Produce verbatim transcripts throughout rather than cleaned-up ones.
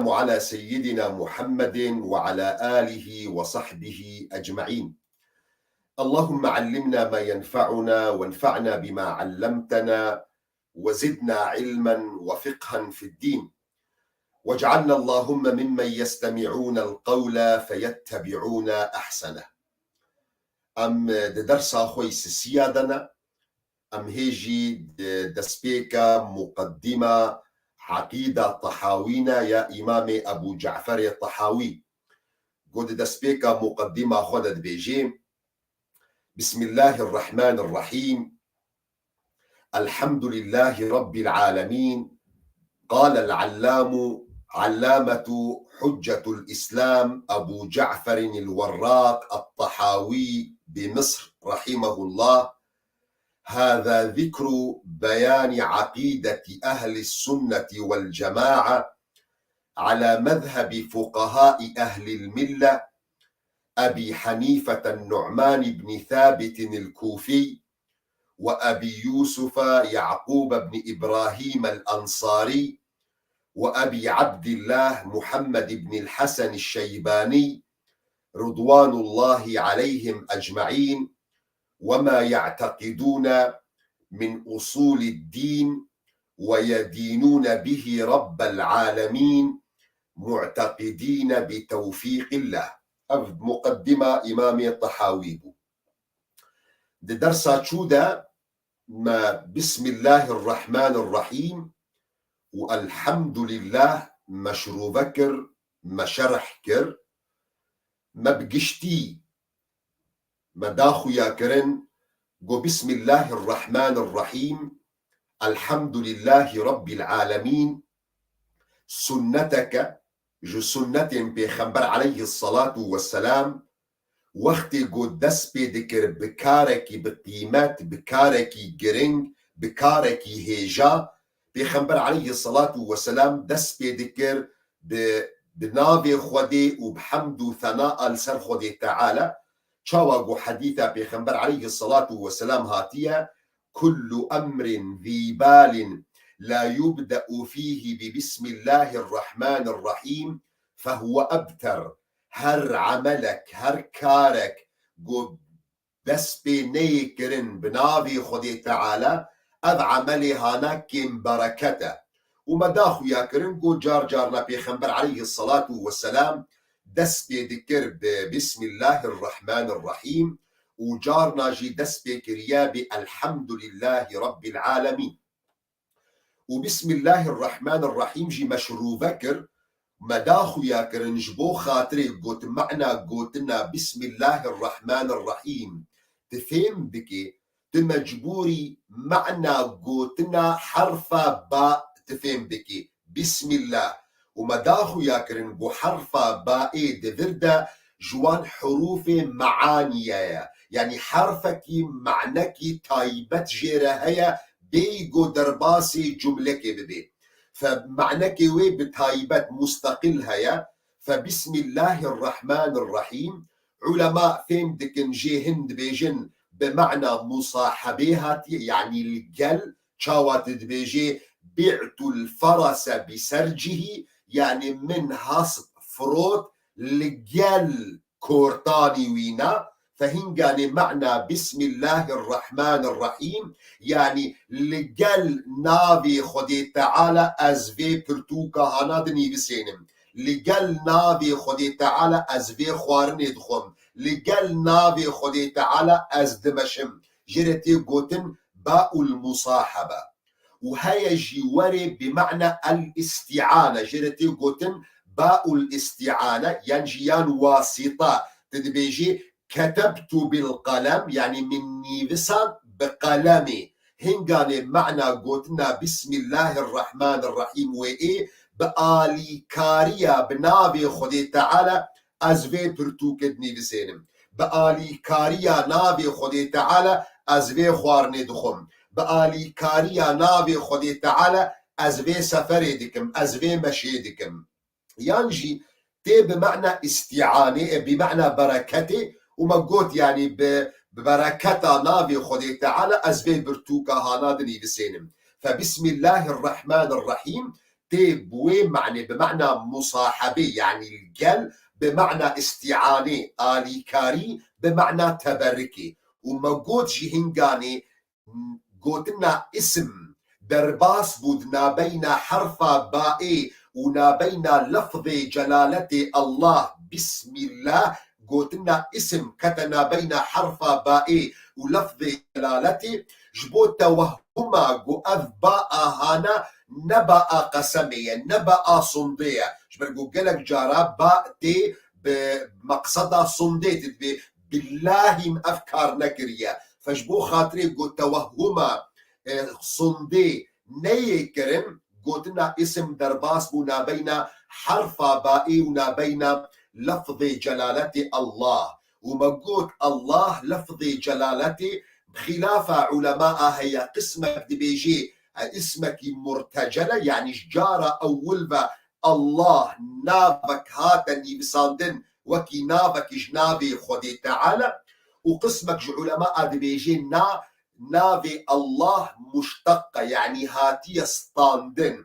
على سيدنا محمد وعلى آله وصحبه أجمعين. اللهم علمنا ما ينفعنا وانفعنا بما علمتنا وزدنا علما وفقها في الدين. واجعلنا اللهم ممن يستمعون القول فيتبعون أحسنه. Em di dersa xwe yî sisiya de ne. Em hê jî di destpêka muqeddîma Eqîda Tehawî ne ya Îmamê Ebû Ceferê Tehawî. Ku di destpêka muqeddîma xwe de dibêjê: بسم الله الرحمن الرحيم. الحمد لله رب العالمين. قال العلام علامة حجة الإسلام أبو جعفر الوراق الطحاوي بمصر رحمه الله: هذا ذكر بيان عقيدة أهل السنة والجماعة على مذهب فقهاء أهل الملة أبي حنيفة النعمان بن ثابت الكوفي، وأبي يوسف يعقوب بن إبراهيم الأنصاري، وأبي عبد الله محمد بن الحسن الشيباني، رضوان الله عليهم أجمعين، وما يعتقدون من أصول الدين ويدينون به رب العالمين معتقدين بتوفيق الله. Ev muqeddîma Îmamê Tehawî bû. Di dersa çû de me Bismillahirrahmanirrahîm û Elhamdulillah meşrûve kir, me şerh kir. Me bi giştî me da xuya kirin, got: Bismillahirrahmanirrahîm, Elhamdulillahî Rabbil Alemîn, sunneteke ji sunnetên Pêxember aleyhisselatu vesselam, wextê ku dest pê dikir bi karekî bi qîmet, bi karekî giring, bi karekî hêja, Pêxember aleyhisselatu vesselam dest pê dikir bi, bi navê Xwedê û bi hemd û thena li ser Xwedê Teala. Çawa ku hedîta Pêxember aleyhisselatu vesselam hatiye: كل أمر ذي بال لا يبدأ فيه ببسم الله الرحمن الرحيم فهو أبتر. Her emelek, her karek ku dest pê neyê kirin bi navê Xwedê Teala, ev emelê hana kêm bereket e. Û me da xuya kirin ku car carna Pêxember aleyhisselatu vesselam dest pê dikir bi Bismillahirrahmanirrahîm û carna jî dest pê kiriye bi Elhamdulillahî Rabbil Alemîn. Û Bismillahirrahmanirrahîm jî meşrûve kir. Me da xuya kirin ji bo xatirê got, mena gotina Bismillahirrahmanirrahîm tu fêm bikê, tu mecbûrî mena gotina herfa ba tu fêm bikê. Bismillah. Û me da xuya kirin ku herfa baê di vir de ji wan hurûfê meaniye ye. Yanî herfekî, manekî taybet jê re heye, bêyî ku derbasî cumlekê bibê. Fe manekê wê bi taybet, musteqil heye. Fe Bismillahirrahmanirrahîm. Ulema fêm dikin, jê hin dibêjin bi mana musahebê hatiye, yanî li gel. Çawa tu dibêjê: "Bi'tul ferase bi sercihî", yanî min hesp firot li gel kortanî wî na. Fe hinganê mana Bismillahirrahmanirrahîm, yanî li gel navê Xwedê Teala ez vê pirtûka hana dinivîsênim. Li gel navê Xwedê Teala ez vê xwarinê dixwim. Li gel navê Xwedê Teala ez dimeşim. Jê re tê gotin baul musahebe. Û heye jî werê bi mana el-îstîane. Jê re tê gotin baul îstîane, yan jî yan wasîta. Tu dibêjî: "Ketebtu bil qelem", yanî min nîvisan bi qelemê. Hinganê mana gotina Bismillahirrahmanirrahîm wê ê bi alîkariya bi navê Xwedê Teala ez vê pirtûkê dinivîsênim. Bi alîkariya navê Xwedê Teala ez vê xwarinê dixwim. Bi alîkariya navê Xwedê Teala ez vê seferê dikim, ez vê meşê dikim. Yan jî tê bi mana îstîanê, e, bi mana bereketê û me got, yanî bi, bi bereketa navê Xwedê Teala ez vê pirtûka hana dinivîsênim. Fe Bismillahirrahmanirrahîm, tê bi wê manê, bi mana musahebê, yanî gel, bi mana îstîanê, alîkarî, bi mana teberikê. Û me got jî hinganê gotina îsim derbas bû di nabeyna herfa baê û nabeyna lefzê celaletê Allah, Bismillah, gotina îsim kete nabeyna herfa baê û lefzê celaletê, ji bo tewehhuma ku ev ba a hana ne ba a qesemê ye, ne ba a sondê ye. Ji ber ku gelek cara ba tê bi meqseda sondê dibê, billahî min ev kar nekiriye. Fe ji bo xatirê ku tewehhuma, e, sondê neyê kirin, gotina îsim derbas bû nabeyna herfa baê û nabeyna lefzê celaletê Allah. Û me got Allah lefzê celaletê bi xilafa ulema a heye, qismek dibêjê, e, îsmekî murtecel e, yanî ji cara ewil ve Allah navek hate nivîsandin wekî navekî ji navê Xwedê Teala û qismek ji ulema a dibêjê na navê Allah muşteq e, yanî hatiye standin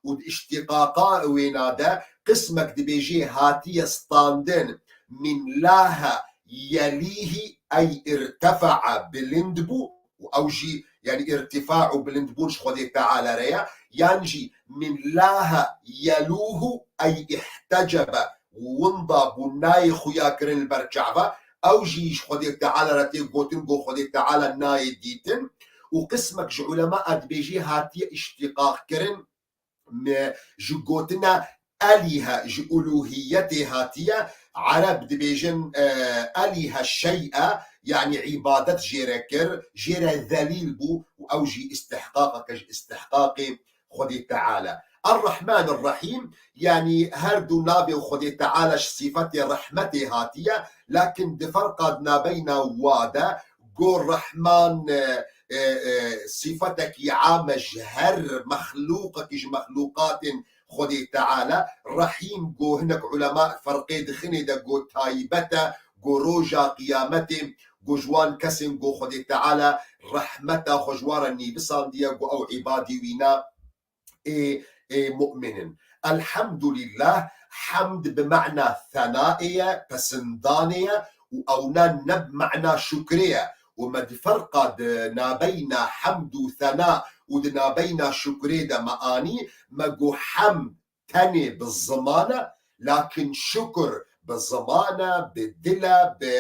û di îştîqaqa wêna de qismek dibêjê hatiye standin min laha yelîhî ey irtefa'a bilind bû û ew jî yanî îrtifa û bilindbûn ji Xwedê Teala re ye, yan jî min laha yelûhu ey ihtecebe winda bû nayê xuya kirin li ber çava, ew jî ji Xwedê Teala re tê gotin ku Xwedê Teala nayê dîtin û qismek ji ulema a dibêjê hatiye îştîqaq kirin, me ji gotina elîhe, ji uluhiyetê hatiye. Ereb dibêjin, e, elîhe şey'e, yanî îbadet jê re kir, jê re zelîl bû û ew jî îstihqaqeke ji îstihqaqê Xwedê Teala. Er-Rehman er-Rehîm, yanî her du navê Xwedê Teala ji sîfetê rehmetê hatiye, lakin di ferqa di nabeyna wa de, go Rehman, e, e, e, sîfetekî am e ji her mexlûqekî ji mexlûqatên Xwedê Teala. Rehîm go hinek ulema ferqê dixinê de go taybet e, go roja qiyametê, go ji wan kesên go Xwedê Teala rehmeta xwe ji wan re nîvisandiye, go ew îbadî wî ne ê, ê mu'min in. Elhamdulillah, hemd bi ma'na senayê ye, pesindanê ye û ewna ne bi ma'na şukrê ye. Û me di ferqa di nabeyna hemd û sena û di nabeyna şukrê de me anî, me got hemd tenê bi ziman e, lakin şukr bi ziman e, bi dil e, bi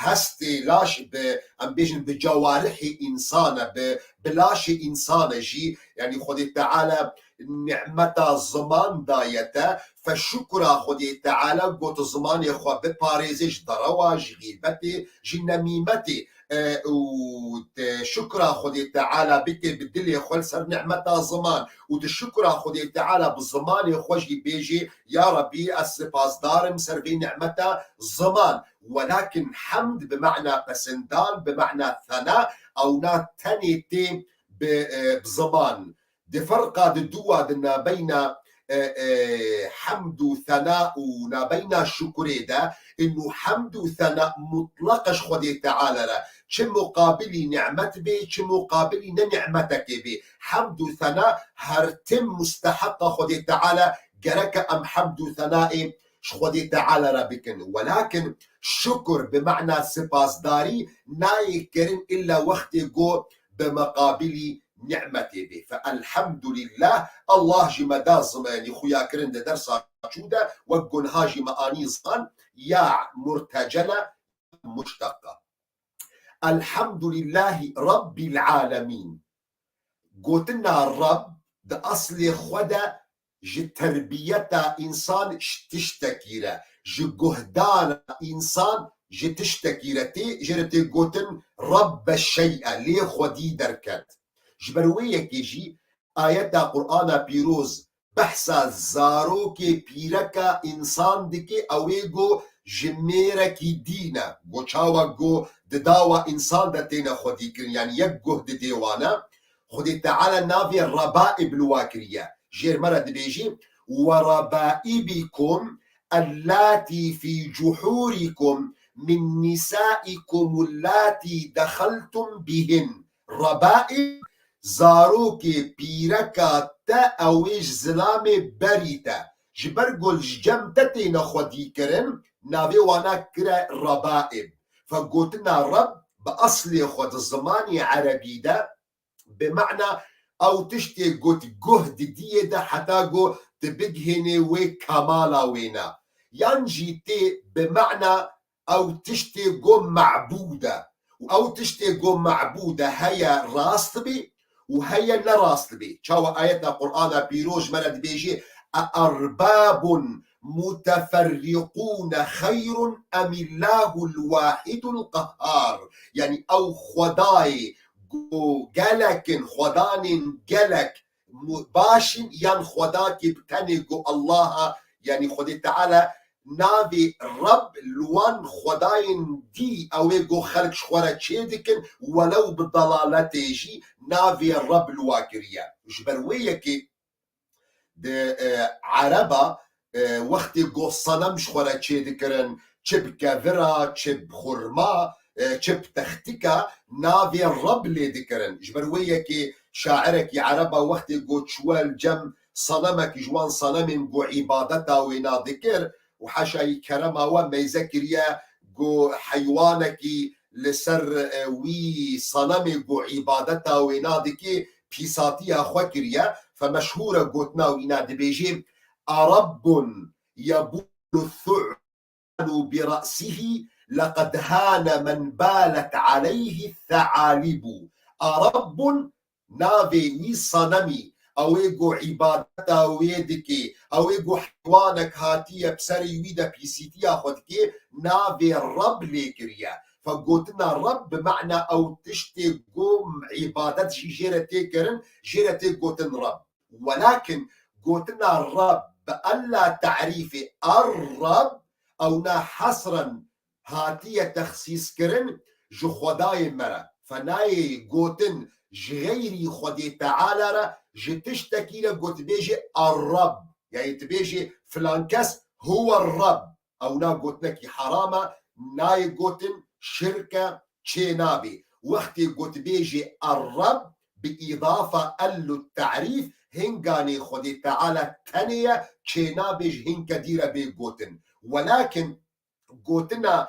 hestê laş, bi, em bêjin, bi cewarihê însan e, bi, bi laşê însan e jî. Yanî Xwedê Teala nimeta ziman daye te, fe şukra Xwedê Teala got zimanê xwe biparêzê ji derewa, ji xîbetê, ji nemîmetê. E, û te şukra Xwedê Teala bike bi dilê xwe li ser nimeta ziman û tu şukra Xwedê Teala bi zimanê xwe jî bêjê, Ya Rebî, ez sipasdar im ser vê nimeta ziman. Welakin hemd bi ma'na pesindan, bi ma'na sena, ewna tenê tê bi, e, bi ziman. Di ferqa di dû wa di nabeyna, e, e, hemd û sena û nabeyna şukurê de, inu hemd û sena mutleq e ji Xwedê Teala re. Çi muqabilî nimet bê, çi muqabilî ne nimetekê bê. Hemd û sena her tim musteheqa Xwedê Teala, gereke em hemd û senaê ji Xwedê Teala re bikin. Welakin şukur bi ma'na sipasdarî nayê kirin illa wextê ku bi meqabilî nimetê bê. Fe elhamdulillah, Allah jî me da zimanî xuya kirin di dersa çû de, wek gunha jî me anî ziman, ya murtecele muşteqa. Elhamdulillahi Rabbil Alemîn. Gotina Rab di eslê xwe de ji terbiyeta însan ji tiştekî re, ji guhdana însan ji tiştekî re tê, jê re tê gotin Rabbe şey'e, lê xwedî derket. Ji ber wê yekê jî ayeta Qur'ana Pîroz behsa zarokê pîreka însan dike, ew ê go ji mêrekî dî ne. Go çawa go di dawa însan de têne xwedî kirin, yanî yek guh didê wan e. Xwedê Teala navê Rebaib li wa kiriye. Jêr me re dibêjî, "Ve rebaibikum ellatî fî cuhûrikum min nisaikum ellatî dexeltum bihin." Rebaib, Zarokê pîreka te ew ê ji zilamê berî te. Ji ber ku ji cem te têne xwedîkirin, navê wana kire rebaib. Fe gotina reb bi eslê xwe di zimanê erebî de bi mena ew tiştê got guh di diyê de heta ku tu bigihênê wê kemala wêna. Yan jî tê bi mena ew tiştê ku mebûd e. Û ew tiştê ku mebûd e heye rast bê û heye ne rast bê. Çawa ayeta Qur'ana pîroz ji me re dibêje, "E erbabun muteferriqûne xeyrun emillahul wahidul qehhar." Yanî ew xwedayê ku gelek in, xwedanên gelek mu-, baş in, yan xwedakê bi tenê ku Allah a, yanî Xwedê Teala navê Reb li wan xwedayên dî ew ê ku xelk ji xwe re çê dikin, welew bi delaletê jî navê Reb li wa kiriye. Ji ber wê yekê di, e, Ereba, e, wextê ku senem ji xwe re çê dikirin, çi bi kevira, çi bi xurma, e, çi bi textika, navê Reb lê dikirin. Ji ber wê yekê şairekî Ereba wextê ku çûye li cem senemekî ji wan senemên ku îbadeta wêna dikir û heşayî kerema we meyze kiriye ku heywanekî li ser, e, wî senemê ku îbadeta wêna dikê pîsatiya xwe kiriye. Fe meşhûr e gotina wîna dibêjê, "Erebbun yebûlu thu'banu bi re'sihî leqed hane men balet aleyhi the'alibu." Erebbun navê wî senemî, ew ê ku îbadeta wê dikê, ew ê ku heywanek hatiye bi serê wî de pîsîtiya xwe dikê, navê Reb lê kiriye. Fe gotina Reb bi mena ew tiştê ku îbadet jî jê re tê kirin, jê re tê gotin Reb. Welakin gotina Reb bi ella terîfê Er-Reb, ewna hesren hatiye texsîskirin ji xwedayên me re. Fe nayê gotin ji xeyrî Xwedê Teala re, ji tiştekî re ku dibêjê Er-Reb. Yanî dibêjê filan kes huwe Reb. Ewna gotinekî heram e, nayê gotin, şirk e, çê nabê. Wextê ku dibêjê Er-Reb bi îdafa ellu terîf, hinganê Xwedê Teala tenê ye, çê nabê ji hinke dî re bê gotin. Welakin gotina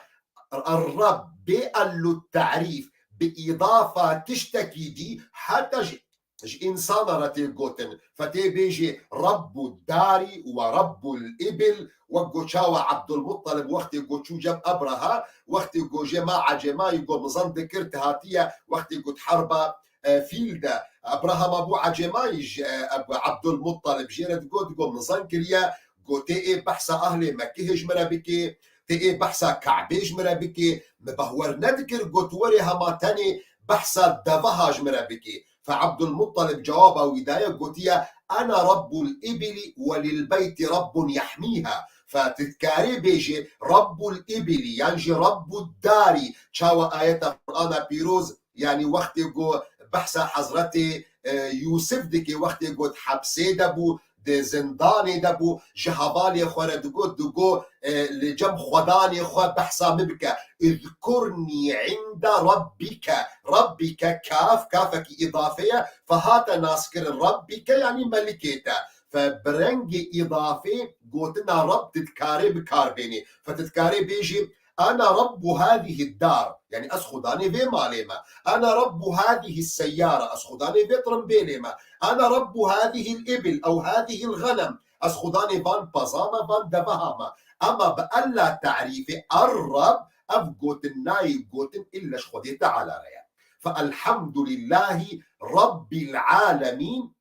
Er-Reb bê ellu terîf bi îdafa tiştekî dî heta ji, ji însana re tê gotin. Fe tê bêjê Rebbu darî we Rebbul îbil, wek ku çawa Ebdulmuttalib wextê ku çû cem Ebreha, wextê ku jê ma ecemayî ku mizan dikir, tu hatiye wextê ku di herba e, fîl de. Ebrahama bû ecêmayî ji, e, Ebu Ebdulmuttalib jê re digot, digot, "Min zan kiriye, got, tê ê behsa ahlê Mekkehê ji min re bikê, tê ê behsa Kabê ji min re bikê, min behwer nedikir, got, werê hema tenê behsa deveha ji min re bikê." Fe Ebdulmuttalib cewaba wî daye, gotiye, "Ena Rabbul îbili we lil beyti Rabbun yehmîha." Fe tu dikarê bêjê Rabbul îbili, yan jî Rabbud darî, çawa ayeta Qur'ana pîroz Yanî wextê ku behsa Hezretê, e, Yûsif dike, wextê ku di hepsê de bû, di zindanê de bû, ji hevalê xwe re digot, digot, e, li cem xwedanê xwe behsa min bike. "Izkurnî inde rabbike." Rabbike, kaf, kafekî îdafe ye. Fe hate naskirin rabbike, yanî melikê te. Fe bi rengê îdafê gotina Rab tu dikarê bi kar bênî. Fe tu dikarê bêjî, "Ana Rabbu hâzihid dar." Yanî ez xudanê vê malê me. "Ana Rabbu hâzihis seyyara." Ez xudanê vê tirimbêlê me. "Ana Rabbu hâzihil ibil ew hâzihil ghanem." Ez xudanê van peza me, van deveha me. Ema bi ella terîfê Er-Rab, ev gotin nayê gotin illa ji Xwedê Teala re ye. Fe elhamdulillahî Rabbil alemîn.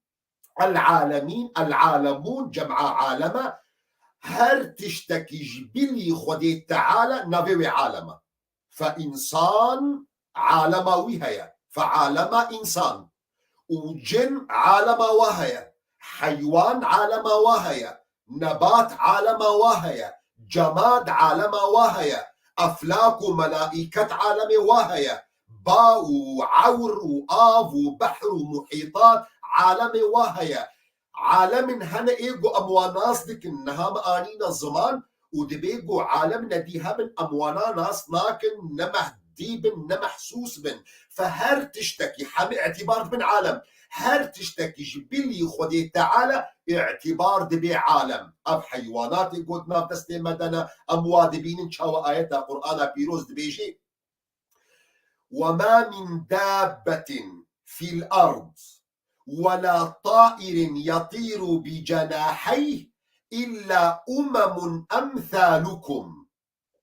El-alemîn, el-alemûn, cem'a aleme, her tiştekî ji bilî Xwedê Teala navê wê alem e. Fe însan alema wî heye, fe alema însan. Û cin alema wa heye, heywan alema wa heye, nebat alema wa heye, cemad alema wa heye, eflak û melaiket alemê wa heye, ba û ewr û av û behr û muhîtat alemê wa heye. Alemên hene ê ku em wan nas dikin, niha me anîne ziman û dibê ku alemine dî hebin, em wana nas nakin, ne mehdî bin, ne mehsûs bin. Fe her tiştekî hemî îtîbar dibin alem. her tiştekî ji bilî Xwedê Teala îtîbar dibe alem. Ev heywanatê got nav destê me de ne, em wa dibînin çawa ayeta Qur'ana pîroz dibêje: "Ve ma min dabbetin fil ard ve la tairin yatiru bi cenaheyh illa umemun emthalukum."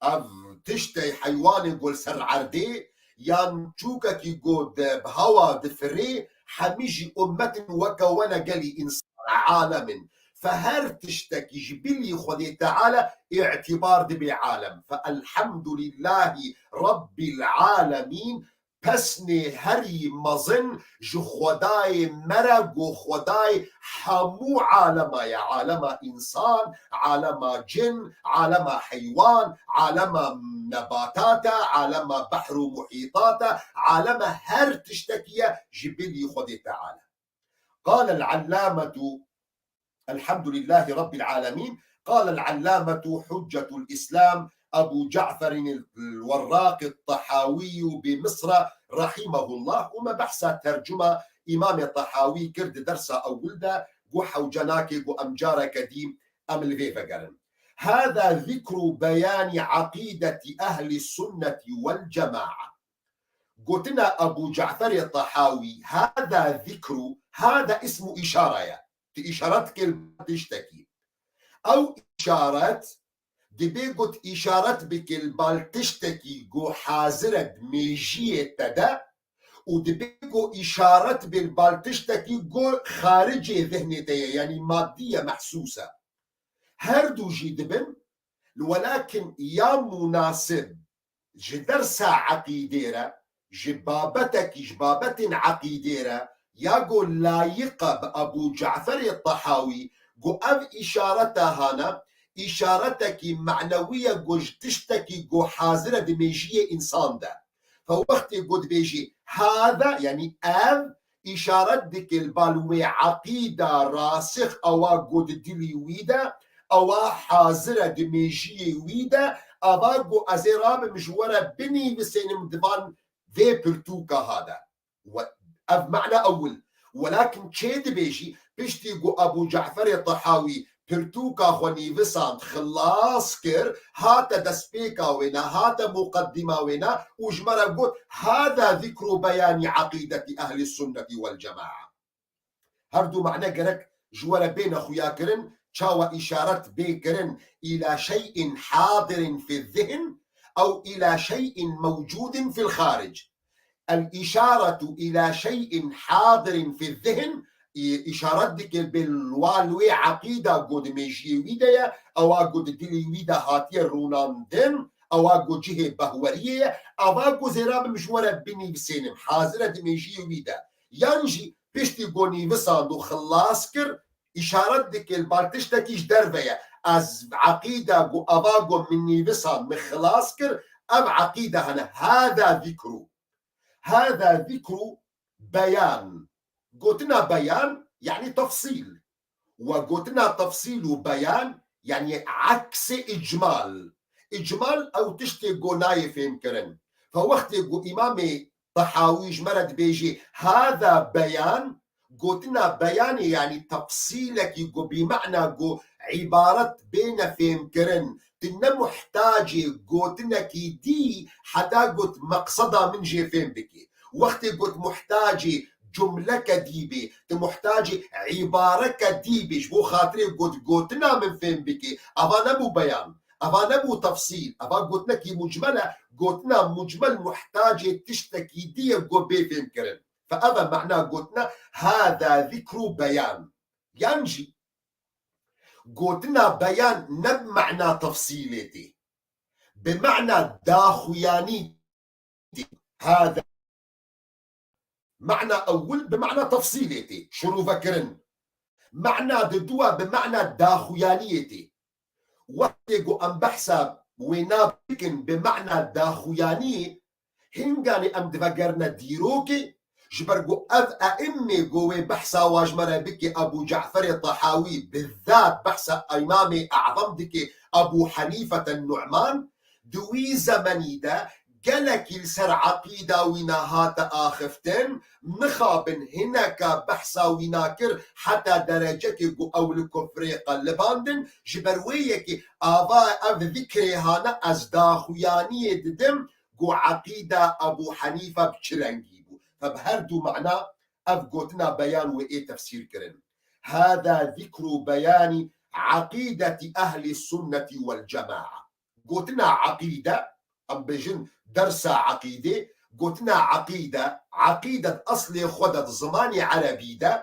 Ev tiştê heywanê ku li ser erdê yan çûkekî ku di bi hewa difirê, hemî jî ummet in weke we ne gelî însan, alem in. Fe her tiştekî ji bilî Xwedê Teala îtîbar dibe alem. Fe elhamdulîllahî Rabbîl alemîn, pesnê herî mezin ji Xwedayê me re, ku Xwedayê hemû alema ye, alema însan, alema cin, alema heywan, alema nebatat e, alema behr û muhîtat e, alema her tiştekî ye ji bilî Xwedê Teala. قال العلامة، الحمد لله رب العالمين، قال العلامة حجة الإسلام أبو جعفر الوراق الطحاوي بمصر رحمه الله. û me behsa tercuma Îmamê Tehawî kir di dersa ewil de, ku hewce nake ku em careke dî em li vê vegerin. هذا ذكر بيان عقيدة أهل السنة والجماعة. Gotina Ebû Ceferê Tehawî, hada zikru, hada ismu îşara ye. Tu îşaret dikê li bal tiştekî. Ew îşaret, dibê ku tu îşaret bikê li bal tiştekî ku hazir e di mêjiyê te de û dibê ku îşaret bê li bal tiştekî ku xaricê zihnê te ye, yanî madî ye, mehsûs e. Her du jî dibin, welakin ya munasib ji dersa eqîdê re, ji babetekî, ji babetên eqîdê re, ya ku layiq e bi Ebû Ceferê Tehawî, ku ev îşareta hane, îşaretekî menewî ye, ku ji tiştekî ku hazir e di mêjiyê însan de. Fe wextê ku dibêjî hada, yanî ev, îşaret dike li bal wê eqîda rasix ewa ku di dilî wî de, ewa hazir e di mêjiyê wî de, eva ku ez ê rabim ji we re binîvisênim di van vê pirtûka ha de. We, ev mana ewil. Welakin çê dibêjî, piştî ku Ebû Ceferê Tehawî pirtûka xwe nîvisand, xilas kir, hate destpêka wê ne, hate muqeddîma wê ne û ji me re got, "Hada zikru beyanî eqîdetî ehlî sunnetî wel cemaa." Her du mane gerek ji we re bêne xuyakirin, çawa îşaret bê kirin, îla şey'in hadirin fi zihn ew îla şey'in mewcudin fil xaric. El-îşaretu îla şey'in hadirin fi zihn, î-, îşaret dike bê li wal wê eqîda ku di mêjiyê wî de ye, ewa ku di dilê wî de hatiye rûnandin, ewa ku cihê behweriyê ye, eva ku zêra bim ji we re binîvisênim, hazir e di mêjiyê wî de. Yan jî piştî ku nîvisand û xilas kir, îşaret dike li bal tiştekî ji derve ye. Ez eqîda ku eva ku min nîvisand, min xilas kir, ev eqîda hene. Hada zikru. Hada zikru beyan. Gotina beyan, yanî tefsîl. We gotina tefsîl û beyan, yanî eksê îcmal. Îcmal ew tiştê ku nayê fêmkirin. Fe wextê ku Îmamê Tehawî ji me re dibêjî, "Hada beyan", gotina beyanê, yanî tefsîlekî ku bî mana ku îbaret bêne fêmkirin, tu ne muhtacê gotinekî dî heta got meqseda min jê fêm bikî. Wextê got muhtacê cumleke dî bê, tu muhtacê îbareke dî bê, ji bo xatirê got gotina min fêm bikî, eva nebû beyan, eva nebû tefsîl, eva gotinekî mucmel e, gotina mucmel muhtacê tiştekî dî ye ku bê fêmkirin. Fe ev e mana gotina, "Hada zikru beyan." Yan jî gotina beyan ne bi mana tefsîlê tê. Bi mana daxuyanî tê. Hada. Mana ewil bi mana tefsîlê tê. Şirûvekirin. Mana diduwa bi mana daxuyaniyê tê. Wextê ku em behsa wêna bikin bi mana daxuyaniyê, hinganê em divegerine dîrokê, ji ber ku ev e'immê ku wê behsa wa ji me re bike, Ebû Ceferê Tehawî, bizat behsa Îmamê E'zem dike, Ebû Henîfete Nu'man, di wî zemenî de Gelekî li ser eqîda wî ne hate axiftin, mixabin hineka behsa wî nakir heta derecekê ku ew li kufrê qelibandin, ji ber wê yekê ava ev zikrê hane ez daxuyaniyê didim ku eqîda Ebû Henîfe bi çi rengî bû. Fe bi her du mana ev gotina beyan wê ê tefsîr kirin. Hada zikru beyanî eqîdetî ehlî sunnetî wel cemaa. Gotina eqîde, em bêjin dersa eqîdê, gotina eqîde, eqîde di eslê xwe de di zimanê erebî de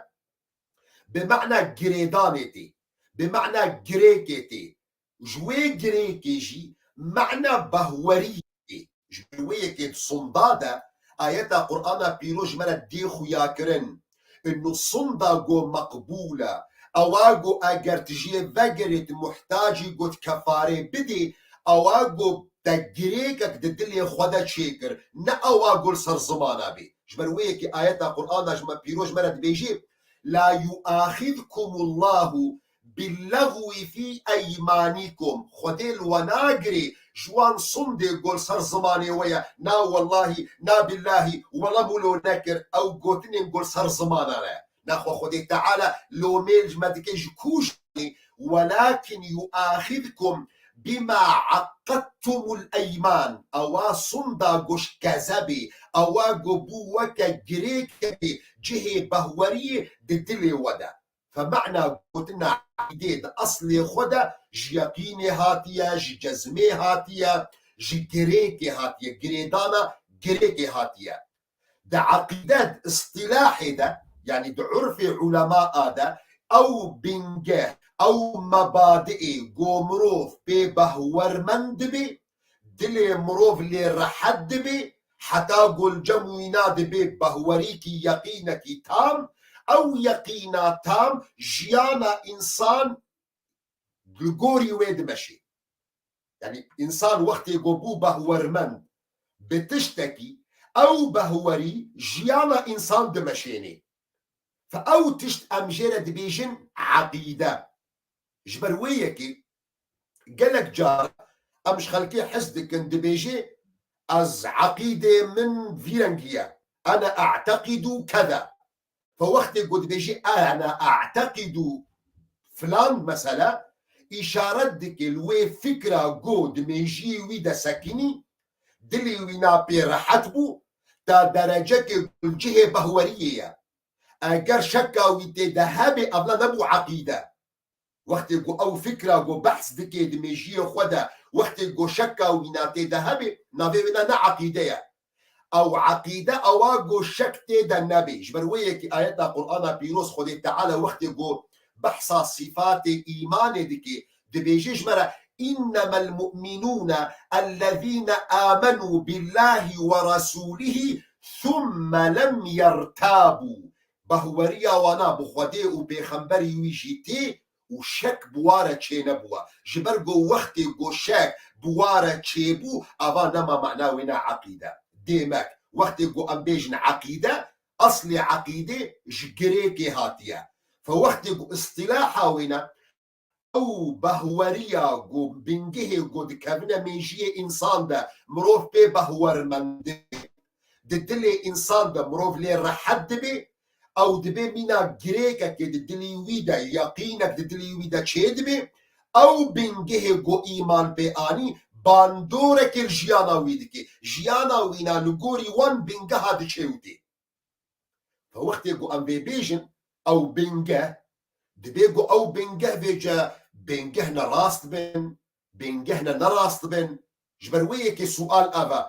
bi mana girêdanê tê, bi mana girêkê tê. Ji wê girêkê jî mana behwerî tê. Ji ber wê yekê di sonda de ayeta Qur'ana pîroz ji me re dê xuya kirin. Inu sonda go meqbûl e. Ewa go eger tu jê vegirê tu muhtacî go tu kefarê bidê, ewa go te girêkek di dilê xwe de çêkir. Ne ewa go li ser zimana bê. Ji ber wê yekê ayeta Qur'ana ji me pîroz ji me re dibêjê, "La yuaxizkumullahu billagwi fî eymanikum." Xwedê li we nagirê ji wan sundê go li ser zimanê we ye. Na wellahî, na billahî, wela min lo nekir, ew gotinên go li ser zimana ne. Naxwe Xwedê Teala lomê ji me dike ji ku jî, "Welakin yuaxizkum bima eqedtumul eyman." Ewa sunda go ji kezebê, ewa go bû weke girêkekê cihê behweriyê di dilê we de. Fe mana gotina eqîdê di eslê xwe de ji yeqînê hatiye, ji cezmê hatiye, ji girêkê hatiye, girêdana girêkê hatiye. Di eqîde, di îstîlahê de, yanî di urfê ulemaa de, ew bingeh, ew mebadiê go mirov pê behwermend dibe, dilê mirov lê rehet dibe, heta go li cem wîna dibe behwerîkî, yeqînekî tam, ew yeqîna tam jiyana însan li gorî wê dimeşê. Yanî însan wextê go bû behwermend bi tiştekî, ew behwerî jiyana însan dimeşênê. Fe ew tişt em jê re dibêjin eqîde. Ji ber wê yekê gelek car em ji xelkê hez dikin, dibêjê, "Ez eqîdê min vî rengî ye. Ene e'teqîdu keda." Fe wextê ku dibêjî "Ene e'teqîdu filan mesele", îşaret dike li wê fikra ku di mêjiyê wî de sekinî, dilê wî na pê rehet bû, ta derecekê ku li cihê behweriyê ye. Eger şeka wî tê de hebe, ev ne nebû eqîde. Wextê ku ew fikra ku behs dike di mêjiyê xwe de, wextê ku şeka wîna tê de hebe, navê wê ne, ne eqîde ye. Ew eqîde ewa ku şek tê de nebe. Ji ber wê yekê ayeta Qur'ana pîroz Xwedê Teala wextê ku behsa sîfatê îmanê dike, dibêje ji me re, "Înnemel mu'minûne ellezîne âmenû billâhi we resûlihî thumme lem yertâbû." Behweriya wana bi Xwedê û pêxemberî wî jî tê û şek bi wa re çênebûwa. Ji ber ku wextê ku şek bi wa re çêbû, ava nema mana wê ne eqîde. Dêmek, wextê ku em bêjin eqîde, eslê eqîdê ji girêkê hatiye. Fe wextê ku îstîlaha wê ne, ew behweriya ku bingehê ku dikevine mêjiyê însan de, mirov pê behwermend dibe, di dilê însan de mirov lê rehet dibe, ew dibe mîna girêkekê di dilî wî de, yeqînek di dilî wî de çêdibe, ew bingehê ku îman pê anî, bandorekê li jiyana wî dike. Jiyana wîna li gorî wan bingeha diçe û tê. Fe wextê ku em vê bêjin, ew bingeh, dibê ku ew bingeh vêce bingeh ne rast bin, bingeh ne nerast bin. Ji ber wê yekê sual ev e.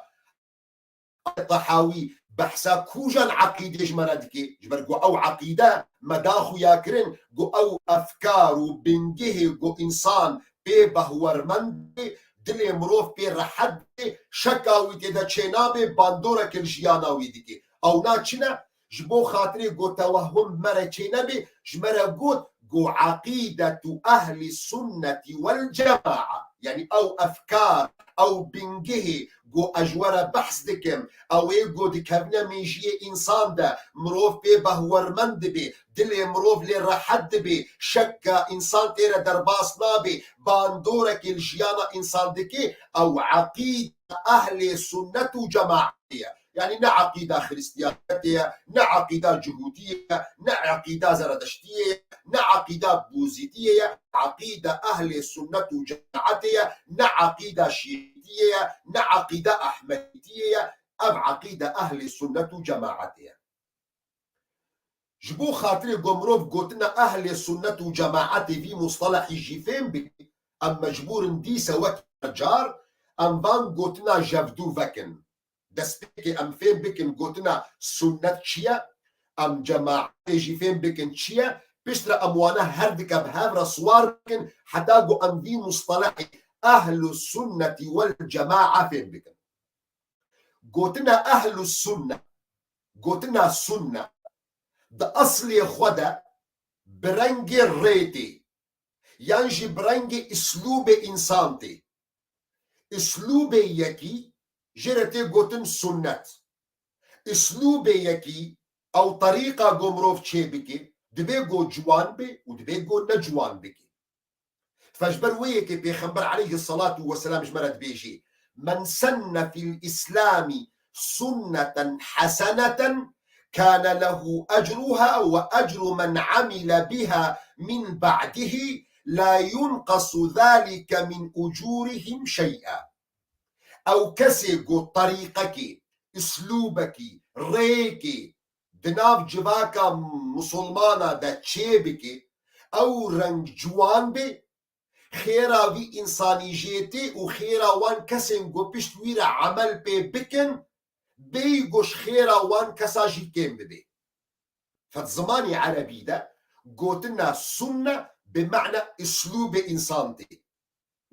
Tehawî behsa kûjan eqîdê ji me re dike? Ji ber ku ew eqîde me da xuya kirin ku ew efkar û bingehê ku însan pê behwermend be, dilê mirov pê rehet be, şeka wî tê de çênabe, bandoreke li jiyana wî dike. Ewna çi ne? Ji bo xatirê ku tewehhum me re çênebe, ji me re got ku eqîdetu ehlî sunnetî wel cemaa. Yanî ew efkar, ew bingehê ku ez ji we re behs dikim, ew ê ku dikevne mêjiyê însan de, mirov pê behwermend dibe, dilê mirov lê rehet dibe, şekka însan tê re derbas nabe, bandorekê li jiyana însan dike, ew eqîda ehlê sunnet û cemaetê ye. Yanî ne eqîda Xristiyaniyetê ye, ne eqîda Cihûdiyê ye, ne eqîda Zeredeştiyê ye, ne eqîda Bûzîdiyê ye, eqîda ehlê sunnet û cemaetê ye, ne eqîda Şîîtiyê ye, ne eqîda Ehmedîtiyê ye, ev eqîda ehlê sunnet û cemaetê ye. Ji bo xatirê ku mirov gotina ehlê sunnet û cemaetê vî mustelehî jî fêm bike, em mecbûr in dîse wek car em van gotina jevdû vekin. Destpêkê em fêm bikin gotina sunnet çi ye, em cemaetê jî fêm bikin çi ye, piştre em wana her dike bi hev re siwar bikin, heta ku em vî mustelehî ehlu sunnetî wel cemae fêm bikin. Gotina ehlu sunne, gotina sunne, di eslê xwe de bi rengê rê tê, yan jî bi rengê îslûbê însan tê. Îslûbê yekî jê re tê gotin sunnet. Îslûbê yekî ew terîqa ku mirov çê bike, dibê ku ciwan be û dibê ku ne ciwan bike. Fe ji ber wê yekê Pêxember aleyhisselatu vesselam ji me re dibêjî: "Men senne fil Îslami sunneten haseneten kâne lehu ecruha ve ecru men amile biha min ba'dihi la yunqasu zalike min ucurihim şey'a." Ew kesê ku terîqekê, îslûbekî, rêyekê di nav civaka misilmana de çê bike, ew reng ciwan be, xêra vî însanî jê tê û xêra wan kesên ku pişt wî re emel pê bikin, bêyî ku ji xêra wan kesa jî kêm bibe. Fe di zimanê erebî de gotina sunne bi mehna îslûbê însan tê.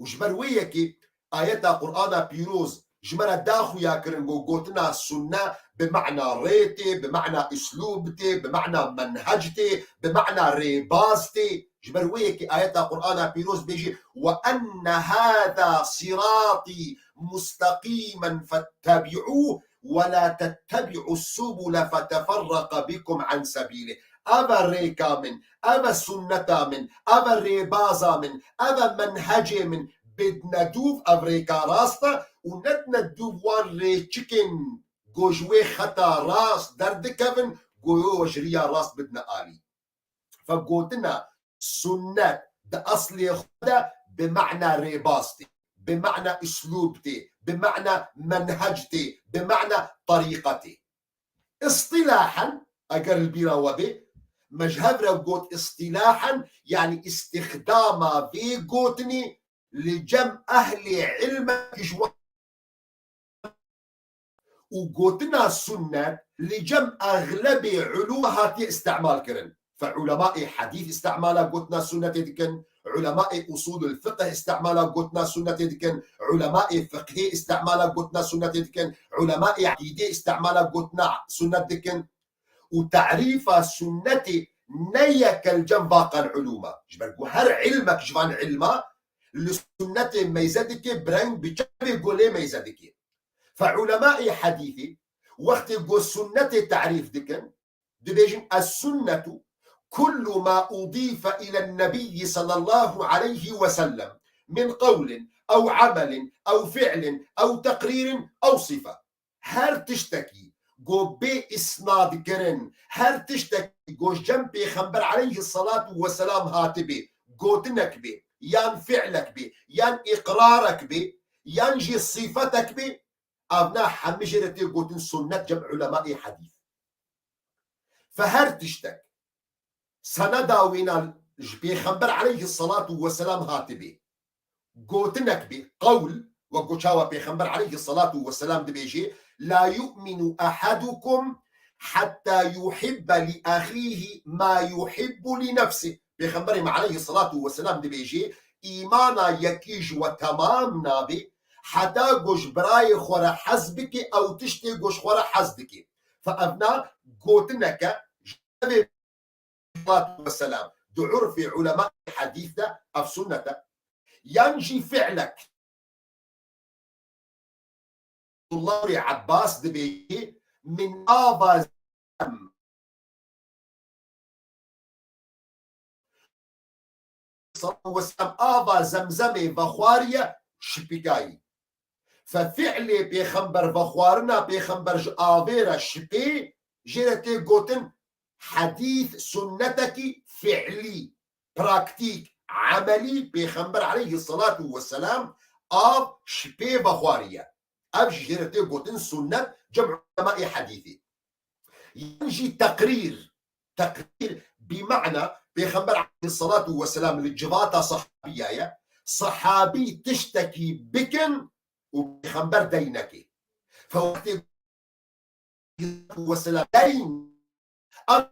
Û ji ber wê yekê ayeta Qur'ana pîroz ji me re da xuya kirin ku gotina sunne bi mehna rê tê, bi mehna îslûb tê, bi mehna menhec tê, bi mehna rêbaz tê. Ji ber wê yekê ayeta Qur'ana pîroz bêjî: "Ve enne hâzâ sirâtî musteqîmen fettebi'ûh ve la tettebi'us subule feteferreqe bikum an sebîlih." Ev e rêka min, ev e sunneta min, ev e rêbaza min, ev e menhecê min. Bidne dûv, ev rêka rast e û nedne dûv wan rêçikên ku ji wê xeta rast derdikevin, ku ji riya rast bidne alî. Fe gotina sunnet di eslê xwe de bi mehna rêbaz tê, bi mehna îslûb tê, bi mehna menhec tê, bi mehna terîqetê. Îstilahen, eger li bîra we bê, me ji hev re got îstilahen, yanî îstixdama vê gotinê li cem ehlê ilmekî ji wan û gotina sunnet li cem exlebê ulûm hatiye îstimal kirin. Fe ulemaê hedîs îstimala gotina sunnetê dikin, ulemaê usulul fiqh îstimala gotina sunnetê dikin, ulemaê fiqhê îstimala gotina sunnetê dikin, ulemaê eqîdê îstimala gotina sunnet dikin. Û tarîfa sunnetê ne yek e li cem vaqan ulûma. Ji ber ku her ilmek ji van ilma li sunnetê meyze dike, bi reng bi çavê ku lê meyze dike. Fe ulemaê hedîsê wextê ku sunnetê tarîf dikin, dibêjin: "Es-sunnetu kullu ma udife ilen nebiyyi sallallahu aleyhi ve sellem min qewlin ew amelin ew fi'lin ew teqrîrin ew sife." Her tiştekî ku bê îsnad kirin, her tiştekî ku ji cem Pêxember aleyhisselatu vesselam hatibê, gotinek bê, yan fi'lek bê, yan îqrarek bê, yan jî sifetek bê, evna hemî jê re tê gotin sunnet cem ulemaê hedîs. Fe her tiştek seneda wîna ji Pêxember aleyhisselatu vesselam hatibê, gotinek bê, qewl, wek ku çawa Pêxember aleyhisselatu vesselam dibêjê: "La yu'minu ahadukum hatta yuhibbe li ahîhi ma yuhibbu li nefsih." Pêxemberê me aleyhisselatu vesselam dibêjê: "Îmana yekî ji we temam nabe heta ku ji birayê xwe re hez bike ew tiştê ku ji xwe re hez dike." Fe evna gotineke ji Pêxemberê salatu vesselam di urfê ulemayê hedîs de ev sunnet e. Yan jî fi'lek. Abdullah Abbas dibêje, min ava zem. Sallallahu aleyhi ve sellem ava zemzemê vexwariye şipikayî. Fe fi'lê pêxember, vexwarina pêxember ji avê re şipê, jê re tê gotin hedîs, sunnetekî fi'lî, praktîk, emelî, pêxember aleyhissalatu vesselam av şipê vexwariye. Ev jî jê re tê gotin sunnet, cem ulemayê hedîsê. Yan jî teqrîr. Teqrîr bi mana pêxember aleyhissalatu vesselam li civata sahabiya ye. Sahabî tiştekî bikin û pêxember dey neke. Fe wextê vesselam dey, ev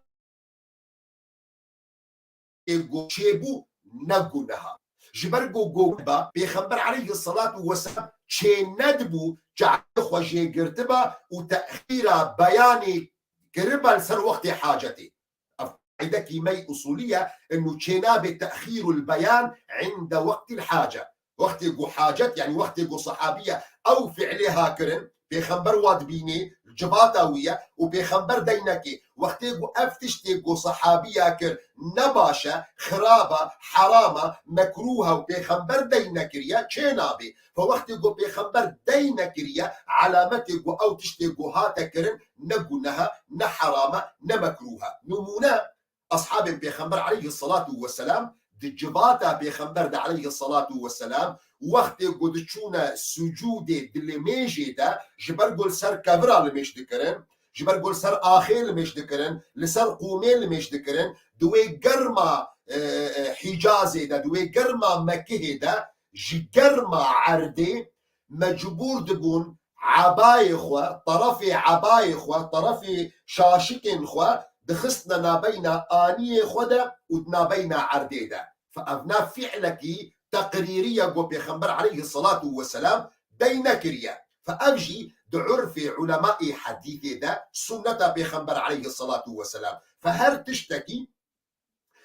ê go çêbû ne guneha. Ji ber go go ba, pêxember aleyhissalatu vesselam çê nedibû, çavê xwe jê girtiba û texîra beyanê kiriba li ser wextê hacetê. Ev qaîdekî me yî usulî ye, inu çênabê texîrul beyan inde wextîl hace. Wextê ku hacet, yanî wextê ku sahabiye ew fi'lê ha kirin, pêxember wa dibînê, civata wî ye û pêxember dey nekê. Wextê ku ev tiştê ku sahabiya kir ne baş e, xirab e, heram e, mekruh e û pêxember dey nekiriye, çê nabê. Fe wextê ku pêxember dey nekiriye, alametê ku ew tiştê ku hate kirin ne guneh e, ne heram e, ne mekruh e. Nimûne, Ashabên Pêxember aleyhissalatu vesselam di civata Pêxember de aleyhissalatu vesselam wextê ku diçûne sucûdê di limêjê de ji ber ku li ser kevira limêj dikirin, ji ber ku li ser axê limêj dikirin, li ser qûmê limêj dikirin, di wê germa, e, e, Hicazê de, di wê germa Mekihê de ji germa erdê mecbûr dibûn ebayê xwe, terefê ebayê xwe, terefê şaşikên xwe dixistine nabeyna aniyê xwe de û di nabeyna erdê de. Fe ev ne fi'lekî teqrîrî ye ku Pêxember aleyhissalatu vesselam dey nekiriye. Fe ev jî di urfê ulemaê hedîsê de sunneta Pêxember aleyhissalatu vesselam. Fe her tiştekî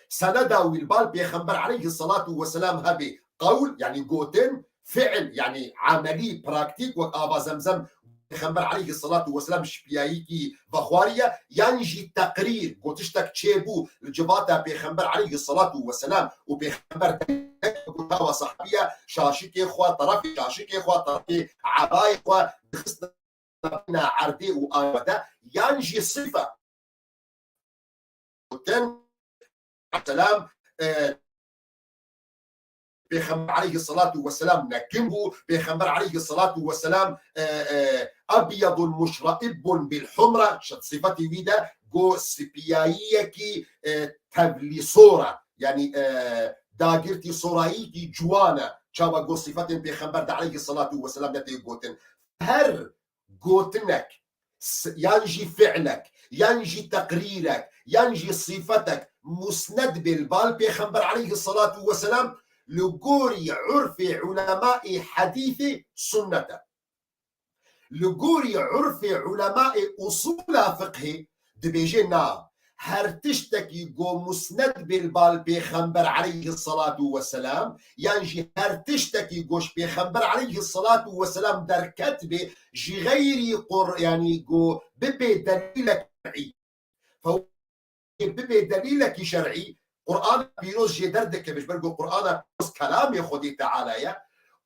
seneda wî li bal Pêxember aleyhissalatu vesselam hebe, qewl, yanî gotin, fi'l, yanî emelî, praktîk, wek ava zemzem Pêxember aleyhissalatu vesselam şipiyayîkî vexwariye, yan jî teqrîr, got tiştek çêbû li civata Pêxember aleyhissalatu vesselam û Pêxember gotawa sahabiye, şaşikê xwe, terefê şaşikê xwe, terefê ebayê xwe dixistine nabeyna erdê û aniyê de, yan jî sife gotin, selam, e, Pêxember aleyhissalatu vesselam nekin bû, Pêxember aleyhissalatu vesselam, e, e, ebyadun muşraibbun bil humra, şi-, sifetê wî de go sipiyayiyekî, e, tevlî sor e, yanî, e, dagirtî sorayîkî ciwan e, çawa go sifetên Pêxember de aleyhissalatu vesselam de tê gotin. Her gotinek, s-, yan jî fi'lek, yan jî teqrîrek, yan jî sifetek musned bê li bal Pêxember aleyhissalatu vesselam, li gorî urfê ulemaê hedîsê sunnet e. Li gorî urfê ulemaê usûla fiqhê dibêje na, her tiştekî go musned bê li bal Pêxember aleyhissalatu vesselam, yan jî her tiştekî go ji Pêxember aleyhissalatu vesselam derket bê, ji xeyrî Qur-, yanî go bibê delîlek şer'î. Fe bibê delîlekî şer'î, Qur'ana pîroz jê derdikeve, ji ber ku Qur'ana pîroz kelamê Xwedê Teala ye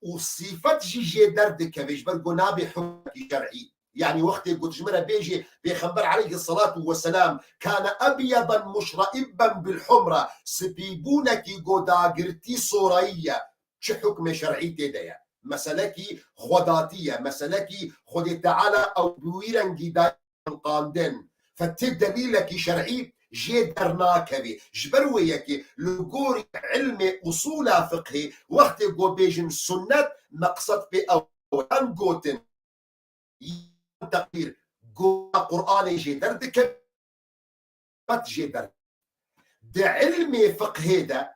û sifet jî jê derdikeve, ji ber ku nabê hukmekî şer'î. Yanî wextê ku tu ji min re bêjî, Pêxember aleyhissalatu vesselam kane ebyadan muşraibben bil humra, spîbûnekî go dagirtî sorayî ye, çi hukmê şer'î tê de ye? Meselekî xwedatî ye, meselekî Xwedê Teala ew bi wî rengî daye xelqandin. Fe ti delîlekî şer'î jê dernakevî. Ji ber wê yekê li gorî ilmê usûla fiqhê wextê ku bêjin sunnet, meqsed pê ew yan gotin, yan teqrîr, go Qur'anê jê derdike, qet jê der. Di ilmê fiqhê de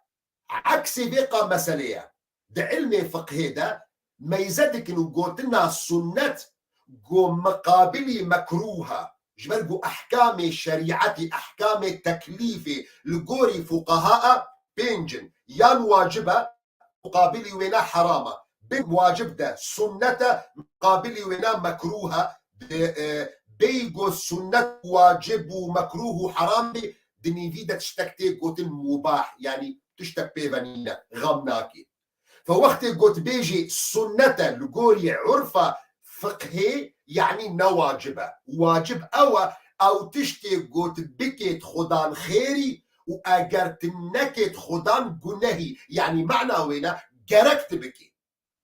eksê vê qa meselê ye. Di ilmê fiqhê de meyze dikin û gotina sunnet go miqabilî mekruh e. Ji ber ku ehkamê şerîetî, ehkamê teklîfê li gorî fuqaha e pênc in. Yan wacib e, muqabilî wê ne heram e. bin wacib de sunnet e, muqabilî wêna mekrûh e. Di, e, bêyî got sunnet, wacib û mekrûh û heram bê, di nîvî de tiştek tê gotin mubah, yanî tiştek pê ve nîne, xem nakê. Fe wextê got bêjê sunnet e li gorî urfa fiqhê, yanî ne wacib e. Wacib ew e, ew tiştê got bikêt xudan xêrî û eger tu nekêt xudan gunehî. Yanî mana wêne gerek tu bikê.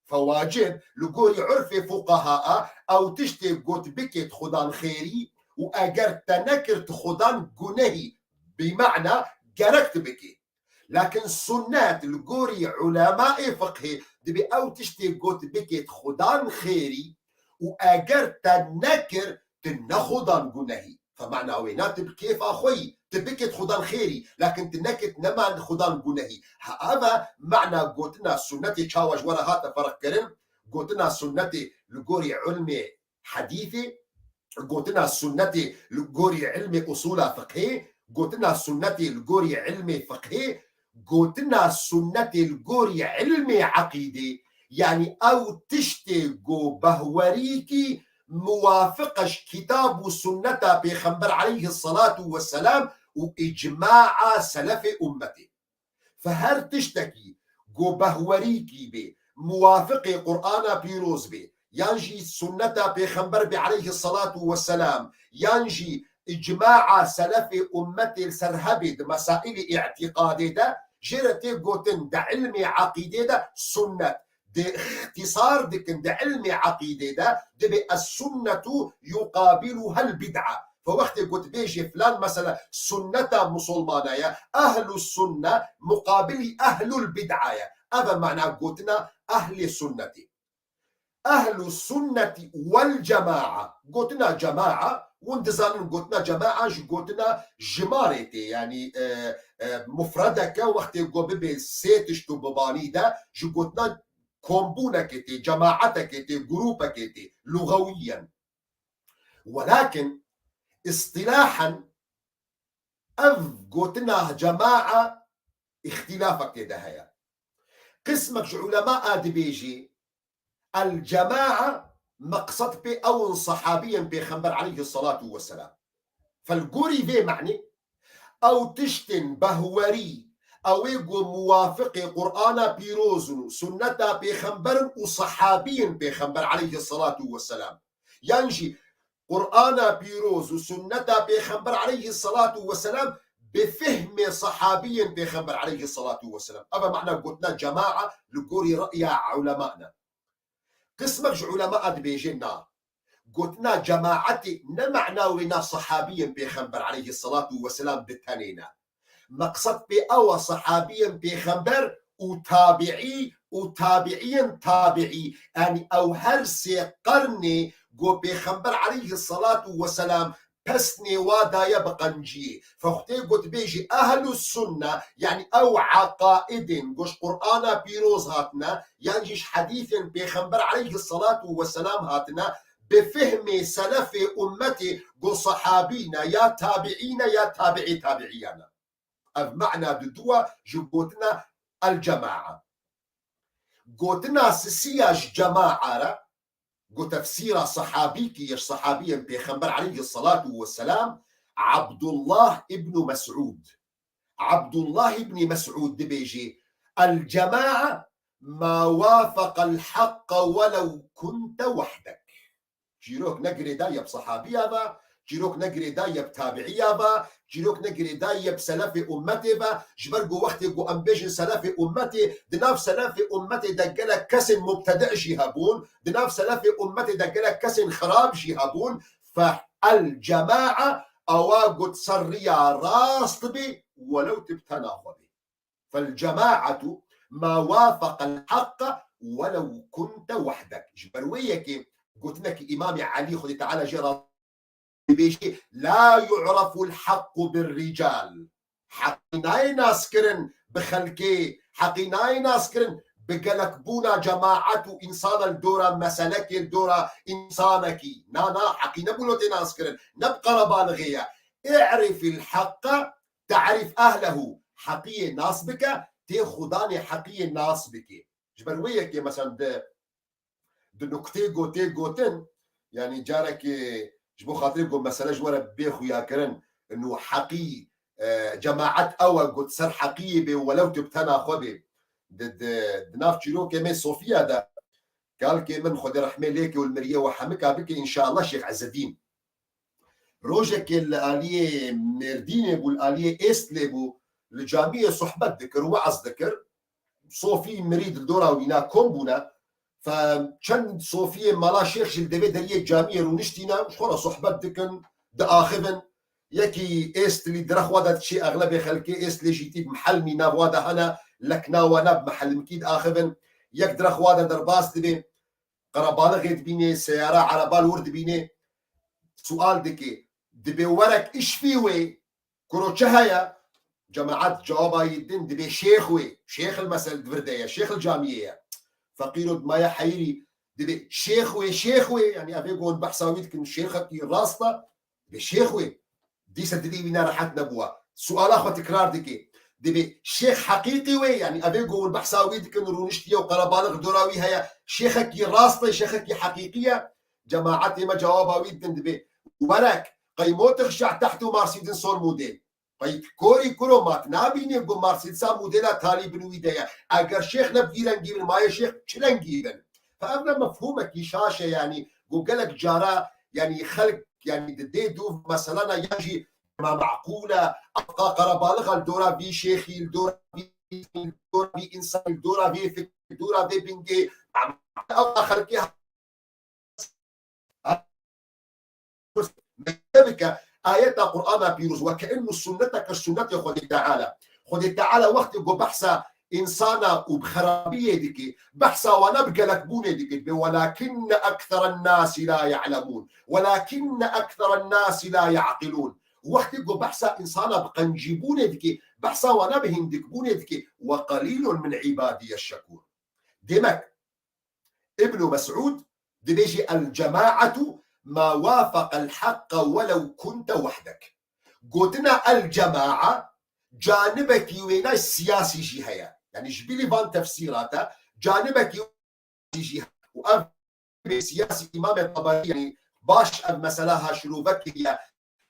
Fe wacib li gorî urfê fuqaha a, ew tiştê got bikêt xudan xêrî û eger te nekir tu xudan gunehî. Bi mana gerek tu bikê. Lakin sunnet li gorî ulemaê fiqhê dibê ew tiştê got bikêt xudan xêrî û eger te nekir, tu ne xudan gunehî. Fe mana wêna tu bi kêfa xwe yî, tu bikêt xudan xêrî, lakin tu nekêt nema xudan gunehî. Ha, eva mana gotina sunnetê çawa ji we re hate ferq kirin, gotina sunnetê li gorî ilmê hedîfê, gotina sunnetê li gorî ilmê usûla fiqhê, gotina sunnetê li gorî ilmê fiqhê, gotina sunnetê li gorî ilmê eqîdê, yanî ew tiştê go behwerîkî muwafiq e ji kitab û sunneta Pêxember aleyhisselatu vesselam û icmaa selefê ummetê. Fe her tiştekî go behwerîkî bê, muwafiqê Qur'ana pîroz bê, yan jî sunneta Pêxember bê aleyhisselatu vesselam, yan jî icmaa selefê ummetê li ser hebê di mesailê îtîqadê de, jê re tê gotin di ilmê eqîdê de sunnet. Di îxtîsar dikin di ilmê eqîdê de, dibê es-sunnetu yuqabiluhel bid'a. Fe wextê got bêjê filan mesele sunneta musulmana ye, ehlu sunne muqabilî ehlul bid'a ye. Ev e mana gotina ehlê sunnetê. Ehlu sunnetî wel cemaa. Gotina cemaa, hûn dizanin gotina cemaa ji gotina jimarê tê, yanî, e, e, mufredeke wextê go bibê sê tişt û bibanî de ji gotina kombûnekê tê, cemaetekê tê, grûpekê tê, luxewiyen. Welakin îstilahen ev gotina cemaa îxtîlafek tê de heye. Qismek ji ulema a dibêjî, el-cemaa meqsed pê ew in sehabiyên Pêxember aleyhisselatu vesselam. Fe li gorî vê manî, ew tiştên behwerî, ew ê ku muwafiqê Qur'ana pîroz in û sunneta Pêxember in û sehabiyên Pêxember aleyhisselatu vesselam. Yan jî Qur'ana pîroz û sunneta Pêxember aleyhisselatu vesselam bi fehmê sehabiyên Pêxember aleyhisselatu vesselam. Ev e mana gotina cemaa li gorî re'ya ulema ne. Qismek ji ulema dibêjin na. Gotina cemaetê ne mana wêna sehabiyên Pêxember aleyhisselatu vesselam bi tenê ne. Meqsed pê ew e sehabiyên Pêxember û tabiî û tabiîyên tabiî, yanî ew her sê qernê ku Pêxember aleyhisselatu vesselam pesnê wa daye bi qenciyê. Fe wextê got bêjî ehlu sunne, yanî ew eqaidên ku ji Qur'ana pîroz hatine, yan jî ji hedîfên Pêxember aleyhisselatu vesselam hatine, bi fehmê selefê ummetê ku sehabî ne, ya tabiî ne, ya tabiî tabiîyan e. Ev mana duduwa ji gotina el-cemaa. Gotina sisiya ji cemaa re, got tefsîra sehabîkî ye ji sehabiyên Pêxember aleyhisselatu vesselam, Abdullah ibn Mes'ud. Abdullah ibn Mes'ud dibêjê, el-cemaa ma wafaqel haqqa welew kunte wehdek. Çîrok ne girêdayî ye bi sehabiya ve, çîrok ne girêdayî ye bi tabiiya ve, çîrok ne girêdayî ye bi selefê ummetê ve, ji ber ku wextê ku em bêjin selefê ummetê, di nav selefê ummetê de gelek kesên mubtedi jî hebûn, di nav selefê ummetê de gelek kesên xirab jî hebûn, fe el cemaa ewa got ser riya rast bê, welew tu bi tena xwe bê. Fel cemaetu ma wafaqel haqqa welew kunte wehdek. Ji ber wê yekê gotinekî Îmamê Elî Xwedê Teala jê razî bê, dibêjê, la yu'raful haqqu bir rical. Heqî nayê naskirin bi xelkê, heqî nayê naskirin bi gelekbûna cemaet û însan li dora meselekê, li dora însanekî. Na, na, heqî ne bûlo tê naskirin, ne bi qerebalixê ye. I'rifil haqqa ta'rif ehlehu. Heqiyê nas bike, tê xudanê heqiyê nas bikê. Ji ber wê yekê, mesela, di, di nuktê gotê gotin, yanî carekê ji bo xatirê got mesele ji we re bê xuyakirin, inu heqî, e, cemaet ew e, got ser heqiyê bê, welew tu bi tena xwe bê. Di, di, di nav çîrokê me Sofiya de, kalkê min Xwedê rehmê lê ke û li miriyê we hemika bike, înşallah, Şêx Ezzedîn. Rojekê li aliyê Mêrdînê bû, li aliyê Êstlê bû, li camiyê sohbet dikir, weaz dikir. Sofî mirîd li dora wîna kom bûne. Fe çend sofiyê mala şêx jî li devê deriyê camiyê rûniştîne, ji xwe re sohbet dikin, diaxivin. Yekî Êstlî direxwa de diçî, exlebê xelkê Êstlê jî tî bi mihelmî nav wa de hene, lekna wana bi mihelmkî diaxivin. Yek direxwa de derbas dibê, qerebalixê dibînê, seyara, ereba li wir dibînê. Sual dike, dibê werek işfî wê, kuro çi heye? Cemaet cewaba yî din, dibê şêx wê, şêx il mesel di vir de ye, şêx il camiyê ye. Feqîro dimaye heyirî, dibê şêx wê, şêx wê, yanî evê gon behsa wî dikin, şêxekî rast e, dibê şêx wê. Dîsa dilê wî ne rehet nebûwa. Suala xwe tikrar dike. Dibê şêx heqîqî wê, yanî evê ku hûn behsa wî dikin, rûniştiye û qerebalix dora wî heye, şêxekî rast e, şêxekî heqîqî ye? Cemaetê me cewaba wî didin, dibê werek, qey motix şeh tehtû Marsîdin sol model. Qey korî kuro, ma tu nabînî ku Marsîdsa modela talî bin wî de ye. Eger şêx ne bi vî rengî bin, mayê şêx çi rengî bin? Fe ev ne mefhûmekî şaş e, yanî ku gelek cara, yanî xelk, yanî di dê dûv meselana ya jî ma meqûl e, ewqa qerebalixa li dora vî şêxî, li dora vî, li dora vî însanî, li dora vê fikir, li dora vê bingê, ewqa xelkê bike ayeta Qur'ana pîroz, weke inu sunneteke sunnetê Xwedê Teala. Xwedê Teala wextê ku behsa însana û bi xerabiyê dike, behsa wana bi gelekbûnê dike, dibê, "Welakinne ektheren nasi la ya'lemûn, welakinne ektheren nasi la ya'qilûn." Wextê ku behsa însana bi qencîbûnê dike, behsa wana bi hîndikbûnê dike, "Ve qelîlun min îbadiye şekûr." Demek, Ibnu Mes'ud dibêje, "El cemaatu ma wafaqel haqqa welew kunte wehdek." Gotina el cemaa canibekî wêna siyasî jî heye. Yanî ji bilî van tefsîrate canibekî jî heye. Û ev siyasî Îmamê Taberî, yanî baş ev mesela ha şirove kiriye.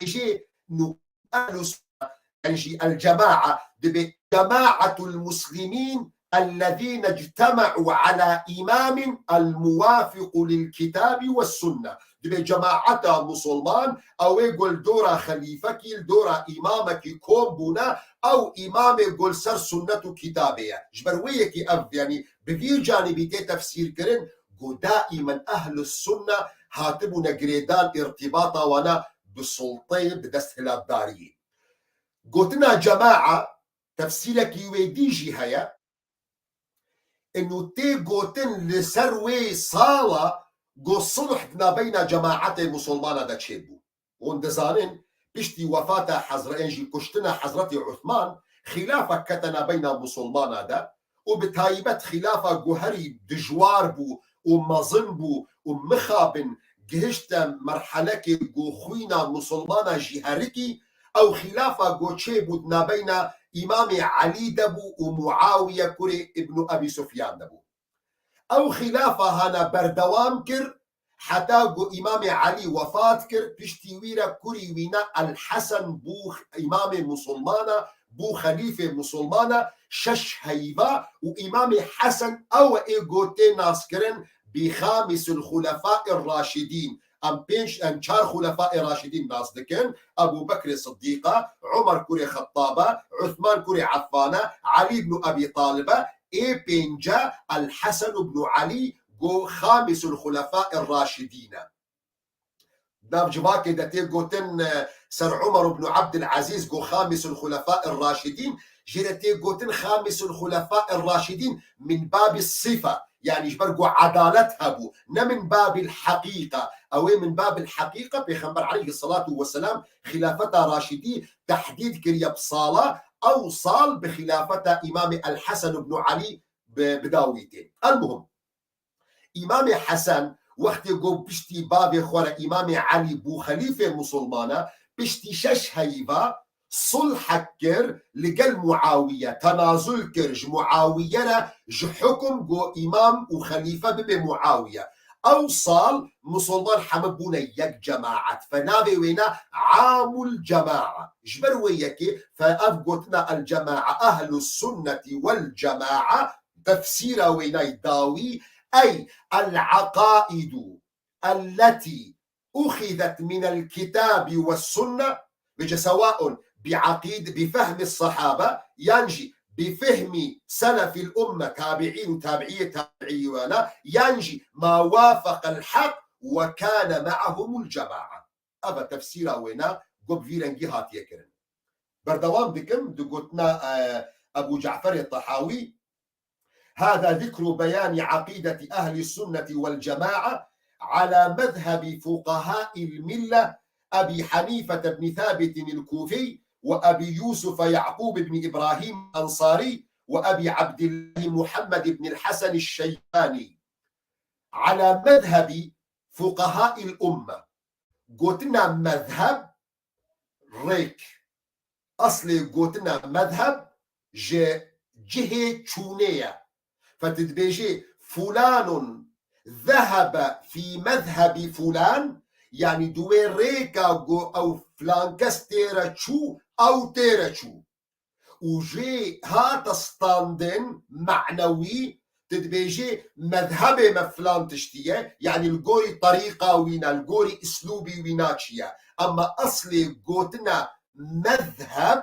Jî nu ehlu sunne, yanî jî el cemaa, dibê cemaatul muslimîn ellezîne ictema'u ala îmamin el muwafiqu lil kitabi ve sunne. Dibê cemaeta musulman, ew ê ku li dora xelîfekî, li dora îmamekî kom bûne, ew îmamê ku li ser sunnet û kitabê ye. Ji ber wê yekî ev, yanî bi vî canibî tê tefsîr kirin, ku daîmen ehlu sunne hatibûne girêdan, îrtîbata wana bi sulteyê, bi desthilatdariyê. Gotina cemaa, tefsîrekî wê dî jî heye. Inu tê gotin li ser wê sala ku sulh di navbeyna cemaetê musulmana de çêbû. Hûn dizanin, piştî wefata Hezre-, ên jî kuştina Hezretî Uthman, xîlafek kete navbeyna musulmana de û bi taybet xîlafa ku herî dijwar bû û mezin bû û mixabin gihişte merhelekê ku xwîna musulmana jî herikî, ew xîlafa ku çêbû di navbeyna Îmamê Elî de bû û Muawiye kurê Îbnû Ebî Sufyan de bû. Ew xîlafa hana berdewam kir, heta ku Îmamê Elî wefat kir, piştî wî re kurî wîna El Hesen bû îmamê musulmana, bû xelîfê musulmana şeş heyva û Îmamê Hesen ew e ê ku tê naskirin bi Xamisul Xulefa'ir Raşidîn. Em pênc, em çar Xulefa'ê Raşidîn nas dikin. Ebû Bekrê Siddîqa, Umer kurê Xettaba, Uthman kurê Effana, Elî ibn Ebî Talibe, ê pênce El Hesen ibn Elî ku Xamisul Xulefa'ir Raşidîn e. Nav civakê de tê gotin, e, ser Umer ibn Abdul Aziz ku Xamisul Xulefa'ir Raşidîn, jê re tê gotin Xamisul Xulefa'ir Raşidîn min babi sifa, yanî ji ber ku edalet hebû, ne min babil heqîqa. Ew ê min babil heqîqa, Pêxember aleyhisselatu vesselam xilafeta Raşidî tehdîd kiriye bi sala, ew sal bi xilafeta Îmamê El Hesen ibn Elî bi, bi dawî tê. El muhim, Îmamê Hesen wextê ku piştî bavê xwe re Îmamê Elî bû xelîfê musulmana, piştî şeş heyva sulhek kir li gel Muawiye, tenazul kir ji Muawiye re, ji hukum got îmam û xelîfe bibe Muawiye. Ew sal Musulman hemû bûne yek cemaet. Fe navê wêne Amul Cema'a. Ji ber wê yekê fe ev gotina El Cema'a, Ehlus Sunneti vel Cema'a, tefsîra wênay dawî, ey El Aqaidu elleti uxizet minel kitabi ve sunne, bêje sewaun bi aqîd-, bi fehmi sahabe, yan jî bi fehmi selefil umme, tabi'în û tabi'iyê tabi'î wana, yan jî ma wafaqel haq ve kâne me'ahumul cema'a. Ev e tefsîra wêna ku bi vî rengî hatiye kirin. Berdewam dikim, di gotina, e, Ebu Caferê Tehawî, هذا ذكر بيان عقيدة أهل السنة والجماعة على مذهب فقهاء الملة أبي حنيفة بن ثابت الكوفي وأبي يوسف يعقوب بن إبراهيم الأنصاري وأبي عبد الله محمد بن الحسن الشيباني على مذهب فقهاء الأمة. Gotina mezheb rêk. Eslê gotina mezheb ji cihê çûnê ye. Fe tu dibêjê fulanun zehebe fî mezhebî fulan, yanî di wê rêka ku ew filan kes tê re çû, ew tê re çû. Û jê hate standin manewî, tu dibêjê mezhebê me filan tiştî ye, yanî li gorî terîqa wî ne, li gorî îslûbî wî ne çi ye. Ema eslê gotina mezheb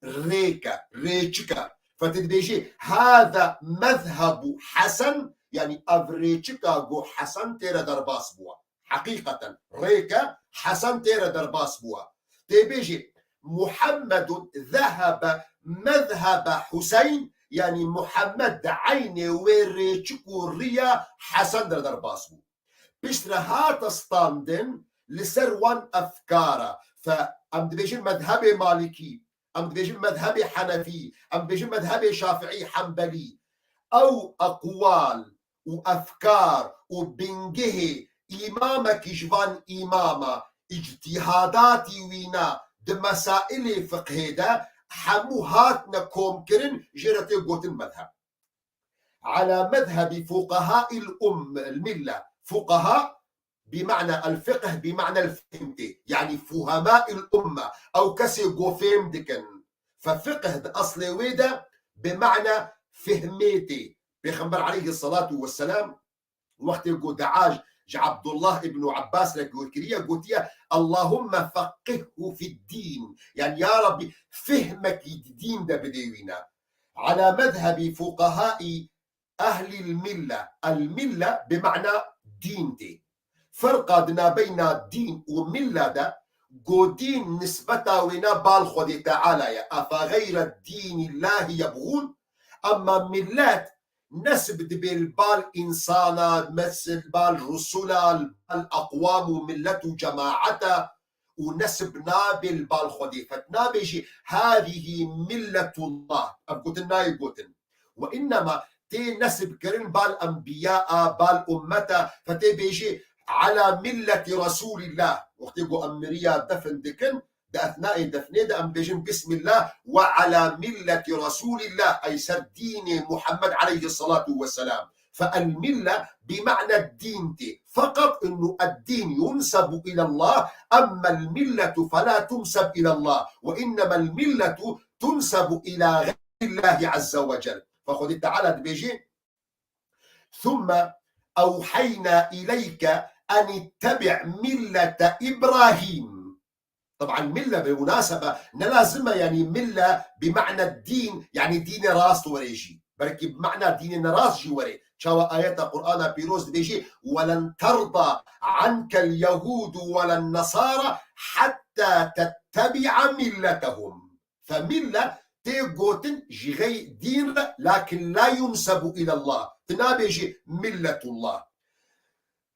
rêk e, rêçik e. Fe tu dibêjê, hada mezhebu Hesen, yanî ev rêçika ku Hesen tê re derbas bûye. Heqîqeten rêk e, Hesen tê re derbas bûye. Tê bêjê, Muhammedun zehebe mezhebe Huseyn, yanî Muhammed di eynê wê rêçik û riya Hesen de derbas bû. Piştre hate standin li ser wan efkara. Fe em dibêjin mezhebê Malikî, em dibêjin mezhebê Henefî, em dibêjin mezhebê Şafiî, Hembelî. Ew eqwal û efkar û bingehê îmamekî ji van îmama îctîhadatî wîna di mesailê fiqhê de hemû hatine komkirin, jê re tê gotin mezheb. Ala mezhebi fuqahail umm-, el mille. Fuqaha bi mana el fiqh, bi mana el fihm tê. Yanî fuhamail umme. Ew kesê ku fêm dikin. Fe fiqh di eslê wê de bi mana fihmê tê. Pêxember aleyhisselatu vesselam wextê ku dua ji Abdullah ibn Abbas re ku kiriye, gotiye, "Allahumme feqqihhu fid-din." Yanî, ya Rabbî, fihmekî di dîn de bidê wî ne. Ala mezhebi fuqahai ehlil mille. El mille bi mana dîn tê. Ferqa di nabeyna dîn û mille de, ku dîn nisbeta wêna bal Xwedê Teala ye. Efe xeyre dînîllahî yebxûn. Emma millet nesb dibe li bal însana, mes-, li bal rusula, li bal aqwam û millet û cemaeta û nesb nabe li bal Xwedê. Fe tu nabêjî, "Hâzihî milletullah." Ev gotin nayê gotin. Ve innema tê nesb kirin bal enbiya a, bal ummeta. Fe tê bêjî, "Ala milleti Resûlillah." Wextê ku em miriya defn dikin, di ethnayê defnê de em bêjin, "Bismillah ve ala milleti Resûlillah." Ey ser dînê Muhammed aleyhisselatu vesselam. Fe el mille bi mana dîn tê. Feqet innu ed-dîn yunsebu ilallah, emma el milletu fe la tunseb ilallah. Ve innema el milletu tunsebu ila gayrillahi azze ve cel. Fe Xwedê Teala dibêjê, "Thumme ewheyna ileyke en ittebi' millete İbrahim." Taban mille bi munasebe ne lazim e, yanî mille bi mana dîn, yanî dînê rast were jî. Belkî bi mana dînê nerast jî were. Çawa ayeta Qur'ana pîroz dibêjî, "Welen terda ankel yehudu welen nesara hatta tettebi'a milletehum." Fe mille tê gotin ji xey dîn re, lakin la yunsebu ilallah. Tu nabêjî milletullah.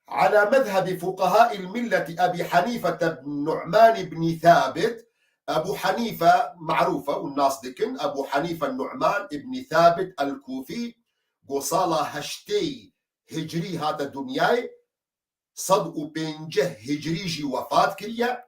Ala mezhebi fuqahail milleti Ebi Hanife ibn Nu'man ibn Thabit. Ebu Hanife maruf e û nas dikin. Ebu Hanife Nu'man ibn Thabit el-Kufi, ku sala heştê hicrî hate dinyayê, sed û pêncî hicrî jî wefat kiriye.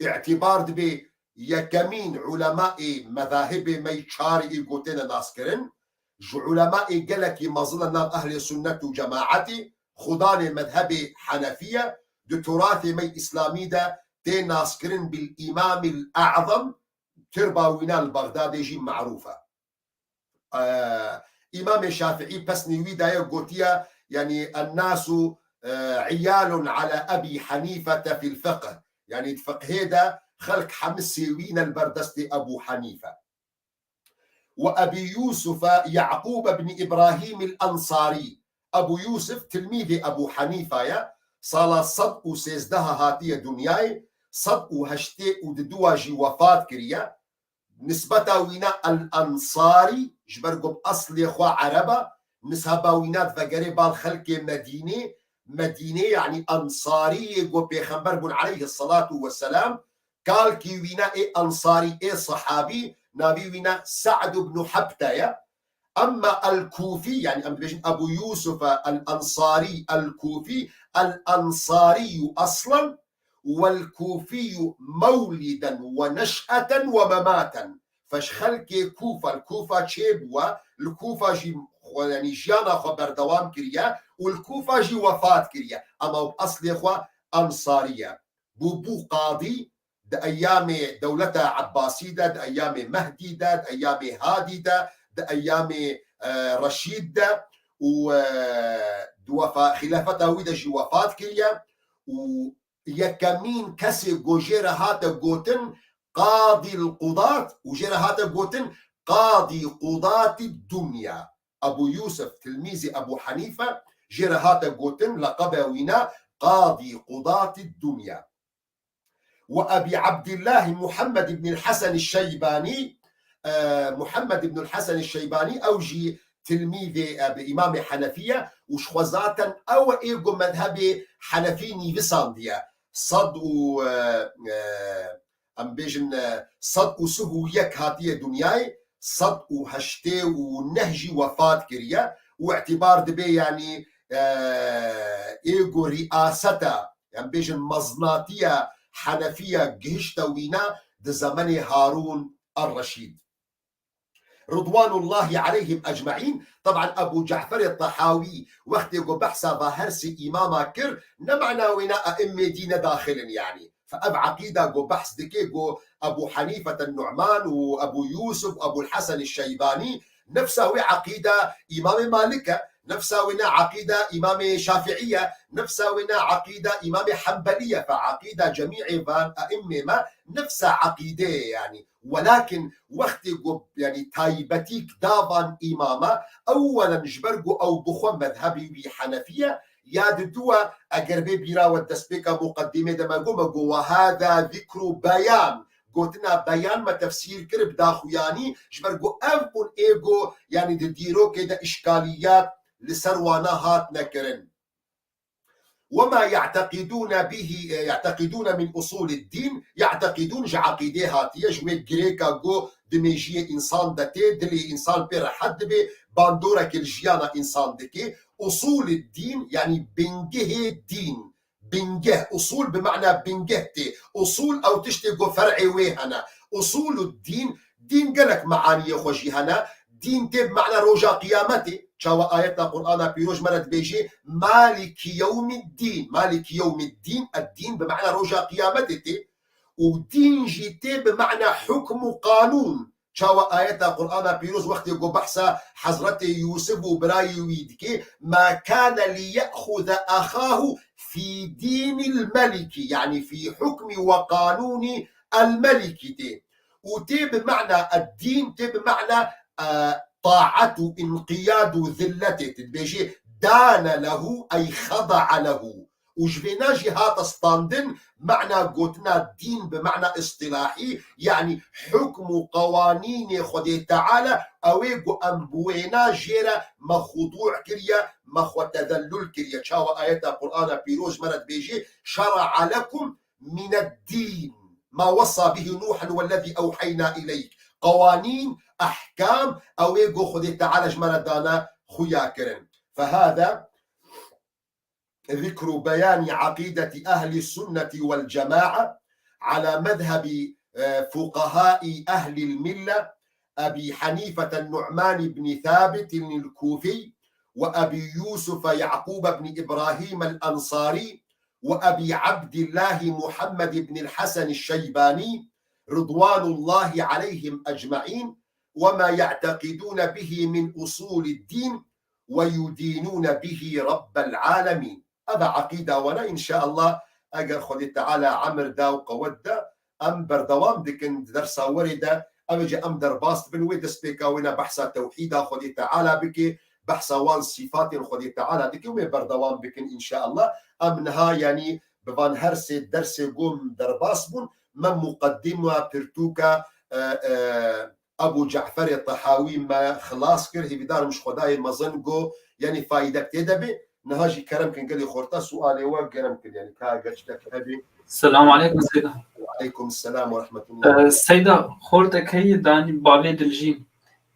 Îtibar dibe yekemîn ulemaê mezahibê me yî çarî î gotêne naskirin, ji ulemaê gelekî mezin e nav ehlê sunnet û cemaetî, xudanê mezhebê henefî ye, di turatê me yî îslamî de tê naskirin bil îmamîl e'zem, tirba wîna li Bexdadê jî merûf e. Îmamê Şafiî pesnê wî daye gotiye, yanî ennasu iyalun ala Ebî Henîfete fil fiqh. Yanî di fiqhê de xelk hemi sê wî ne li ber destê Ebû Henîfe. Ve Ebî Yûsufe Yaqûb ibn Îbrahîm el Ensarî. Ebû Yûsif tilmîvê Ebû Henîfa ye. Sala sed û sêzdeh hatiye dinyayê, sed û heştê û diduwa jî wefat kiriye. Nisbeta wîna El-Ensarî, ji ber ku bi eslê xwe Ereb e, nisbeta wîna divegerê bal xelkê Medînê, Medînê, yanî Ensarî yê ku pêxember bûn aleyhisselatu vesselam, kalkî wîna ê Ensarî, ê sehabî, navî wîna Sa'd ibn Hebte ye. Emma El-Kûfî, yanî em dibêjin Ebû Yûsuf El-Ensarî El-Kûfî, El-Ensarî eslen, wel-Kûfî mewliden we neş'eten we mematen. Fe ji xelkê Kûfa, li Kûfa çêbûwe, li Kûfa jî xwe, yanî jiyana xwe berdewam kiriye û li Kûfa jî wefat kiriye. Ema bi eslê xwe Ensarî ye. Bû, bû qadî di eyamê dewleta Ebbasî de, di eyamê Mehdî de, di eyamê Hadî de, di eyamê, e, Reşîd de û, e, di wefa-, xîlafeta wî de jî wefat kiriye û yekemîn kesê ku jê re hate gotin Qadîl Qudat û jê re hate gotin Qadî Qudatî Dunya. Ebû Yûsif, tilmîzê Ebû Henîfe, jê re hate gotin, leqebe wîna Qadî Qudatî Dunya. Ve Ebî Ebdîllahî Muhammed ibnil Hesenî Şeybanî, e, Muhammed ibnul Hesenî Şeybanî, ew jî tilmîzê, e, bi Îmamê Henefî ye û ji xwe zaten ew e ê ku mezhebê Henefî nîvisandiye. Sed û, e, e, em bêjin, e, sed û sih û yek hatiye dinyayê, sed û heştê û neh jî wefat kiriye û îtîbar dibe, yanî, e, ê ku rîaseta, em bêjin meznatiya Henefiya gihişte wîna di zemenê Harûn er-Reşîd. Ridwanullahî aleyhim ecmaîn. Teban Ebû Ceferê Tehawî wextê ku behsa va her sê îmama kir, ne mana wêna e'immê dî ne daxil in, yanî. Fe ev eqîda ku behs dike ku Ebû Henîfete Nu'man û Ebû Yûsif, Ebûl Hesen Şeybanî, nefsa wê eqîda Îmamê Malik e, nefsa wêna eqîda Îmamê Şafiî ye, nefsa wêna eqîda Îmamê Henbelî ye. Fe eqîda cemîê van e'immê me nefsa eqîdeyê, yanî. Welakin wextê ku, yanî, taybetîk da van îmama, ewwelen ji ber ku ew bi xwe mezhebî wî Henefî ye, ya diduwa eger bê bîra we destpêka muqedîmê de me got, me got, "Ve hada zikru beyan." Gotina beyan me tefsîr kir bi daxuyanî, ji ber ku ev bûn ê ku, yanî, di dîrokê de îşkaliyat li ser wana hatine kirin. وما يعتقدون به، يعتقدون من أصول الدين، يعتقدون ji eqîdê hatiye, ji wê girêka ku di mêjiyê însan de tê, dilê însan pê rehet dibe, bandorekê li jiyana însan dike. Usul din, yanî bingehê din. Bingeh, usul bi mana bingeh tê. Usul ew tiştê ku fer'ê wê hene. Usul din, din gelek meaniyê xwe jî hene. Dîn tê bi mana roja qiyametê. Çawa ayeta Qur'ana pîroz me re dibêjê, "Maliki yewmiddîn." Maliki yewmiddîn, eddîn bi mana roja qiyametê tê. Û dîn jî tê bi mana hukm û qanûn. Çawa ayeta Qur'ana pîroz wextê ku behsa Hezretê Yûsif û birayê wî dike, "Ma kane li ye'xuze ahahu fî dînil melikî." Yanî fî hukmî we qanûnî el melikî tê. Û tê bi mana eddîn, tê bi mana, e, taet û înqiyad û zilletê. Tu dibêjê dane lehu ey xeda'a lehu. Û ji vêna jî hate standin mana gotina dîn bi mana îstîlahî, yanî hukm û qewanînê Xwedê Teala, ew ê ku em bi wêna jê re me xudû kiriye, me xwe tezellul kiriye. Çawa ayeta Qur'ana pîroz me re dibêjê, "Şera'a lekum mined-dîn ma wessa bihi Nuhan wellezî ewheyna ileyk." Qewanîn, ehkam, ew ê ku Xwedê Teala ji me re dane, xuya kirin. Fehada zikru beyanî eqîdetî ehlî sunnetî wel cema'a ala mezhebî آه، فقهاء أهل الملة، أبي حنيفة النعمان بن ثابت الكوفي، وأبي يوسف يعقوب بن إبراهيم الأنصاري، وأبي عبد الله محمد بن الحسن الشيباني، رضوان الله عليهم أجمعين، وما يعتقدون به من أصول الدين، ويدينون به رب العالمين. Ev e eqîda wan e, înşeallah, eger Xwedê Teala emir da û qewet da, em berdewam dikin di dersa werê de. Ew ê jî em derbas dibin, wê destpêka wê ne behsa tewhîda Xwedê Teala bike, behsa wan sîfatên Xwedê Teala dike, wê berdewam bikin înşeallah. Em niha, yanî, bi van her sê dersê ku em derbas bûn, me muqeddîma pirtûka, e, e, Ebû Ceferê Tehawî me xilas kir, hêvîdar im ji Xwedayê mezin ku, yanî, faydek tê de bê. Niha jî kerem kin gelê xorta sualê we gerem kin, yanî, ka eger tiştek hebî. Selamu aleykum Seyda. Aleykum selam ve rahmetullah. Ee, Seyda, xortek heye danî bavê Diljîn.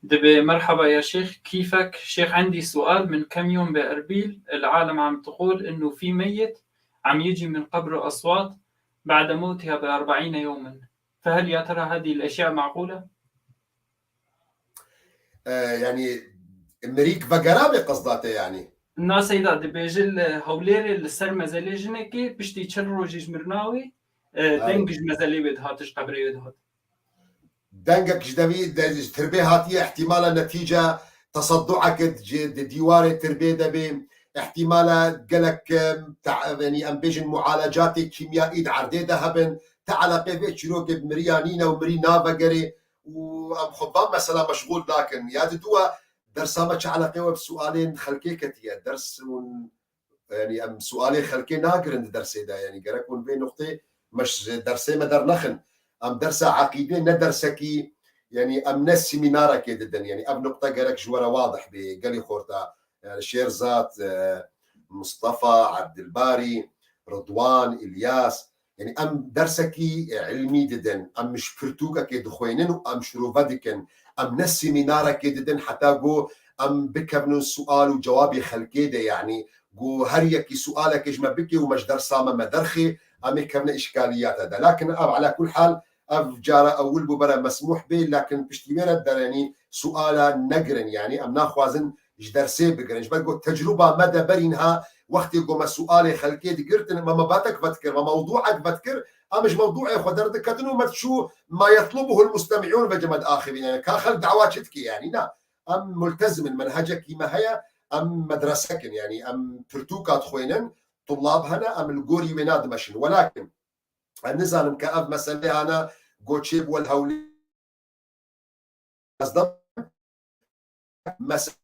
Dibê, merhaba ya şêx, kîfek, şêx, عندي سؤال. من كم يوم بإربيل العالم عم تقول إنه في ميت عم يجي من قبره أصوات بعد موتها بأربعين يوما. فهل يا ترى هذه الأشياء معقولة؟ Ee, yanî, mirîk vegerabê qesda te, yanî? Na Seyda, dibêje li Hewlêrê li ser mezelê jinekê piştî çil rojî ji mirina wê, e, Ay. deng ji mezelê wê dihat, ji qebrê wê dihat. Dengek ji devî, de, ji tirbê hatiye, ihtimala netîca tesaddueke di, di dîwarê tirbê de bê, ihtimala gelek, em, te-, yanî em bêjin mualecatê kîmyayî di erdê de hebin, te eleqê vê çîrokê bi miriya nîne û mirî navegerê û em xwe van mesela meşxûl nakin. Ya diduwa dersa me çi eleqê we bi sualên xelkê ketiye? Ders hûn, yanî em sualê xelkê nagirin di dersê de, yanî gerek hûn vê nuqtê me ji dersê me dernexin. Em dersa eqîdê ne dersekî, yanî em ne semînarekê didin, yanî ev nuqte gerek ji we re wadih bê, gelê xorta, yanî Şêrzad, e, Mustafa, Ebdilbarî, Ridwan, Îlyas, Yanî em dersekî, e, ilmî didin, em ji pirtûkekê dixwînin û em şirove dikin. Em ne semînarekê didin heta ku em bikevnin sual û cewabê xelkê de, yanî ku her yekî sualekê ji me bike û me ji dersa me me derxê, em ê kevne îşkaliyata de. Lakin ev, ala kul hal, ev cara ewil bû bere mesmûh bê, lakin piştî wê re derenî suala negirin, yanî em naxwazin ji dersê bigirin. Ji ber ku tecrûba me de berî niha wextê ku me sualê xelkê digirtin, me mebatek vedikir, me mewdûek vedikir, em ji mewdûê xwe derdiketin û me diçû ma yetlubuhul mustemi'ûn ve cem me diaxivîne. Ka xelk dawa çi dike, yanî na. Em multezim in, menhecekî me heye, em medresekin, yanî em pirtûka dixwînin, tulab hene, em li gorî wê nadimeşin. Welakin, ez nizanim ke ev meselê hana goçê bû el hewlî. Ez de mesele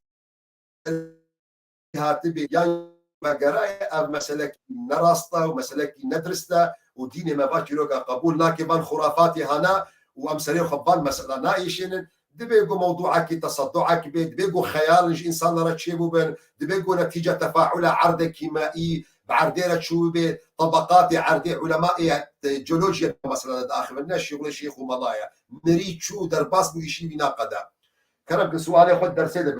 hatibê yan vegeraye, ev meselekî ne rast e û meselekî ne dirist e û dînê me va çîroka qebûl nake, van xurafatê hana û em serê xwe van mesela naêşênin. Dibê ku mewdûekî tesadduek bê, dibê ku xeyalin ji însanlara çêbûbin, dibê ku netîca tefaula erdê kîmyayî bi erdê re çûbê, tebeqatê erdê ulema ê, e, jeolojiyê mesela de diaxivin, ne şixulê şêx û mela ye. Mirî çû derbas bû, îşî wî naqede. Kerem ki sualê xwe dersê de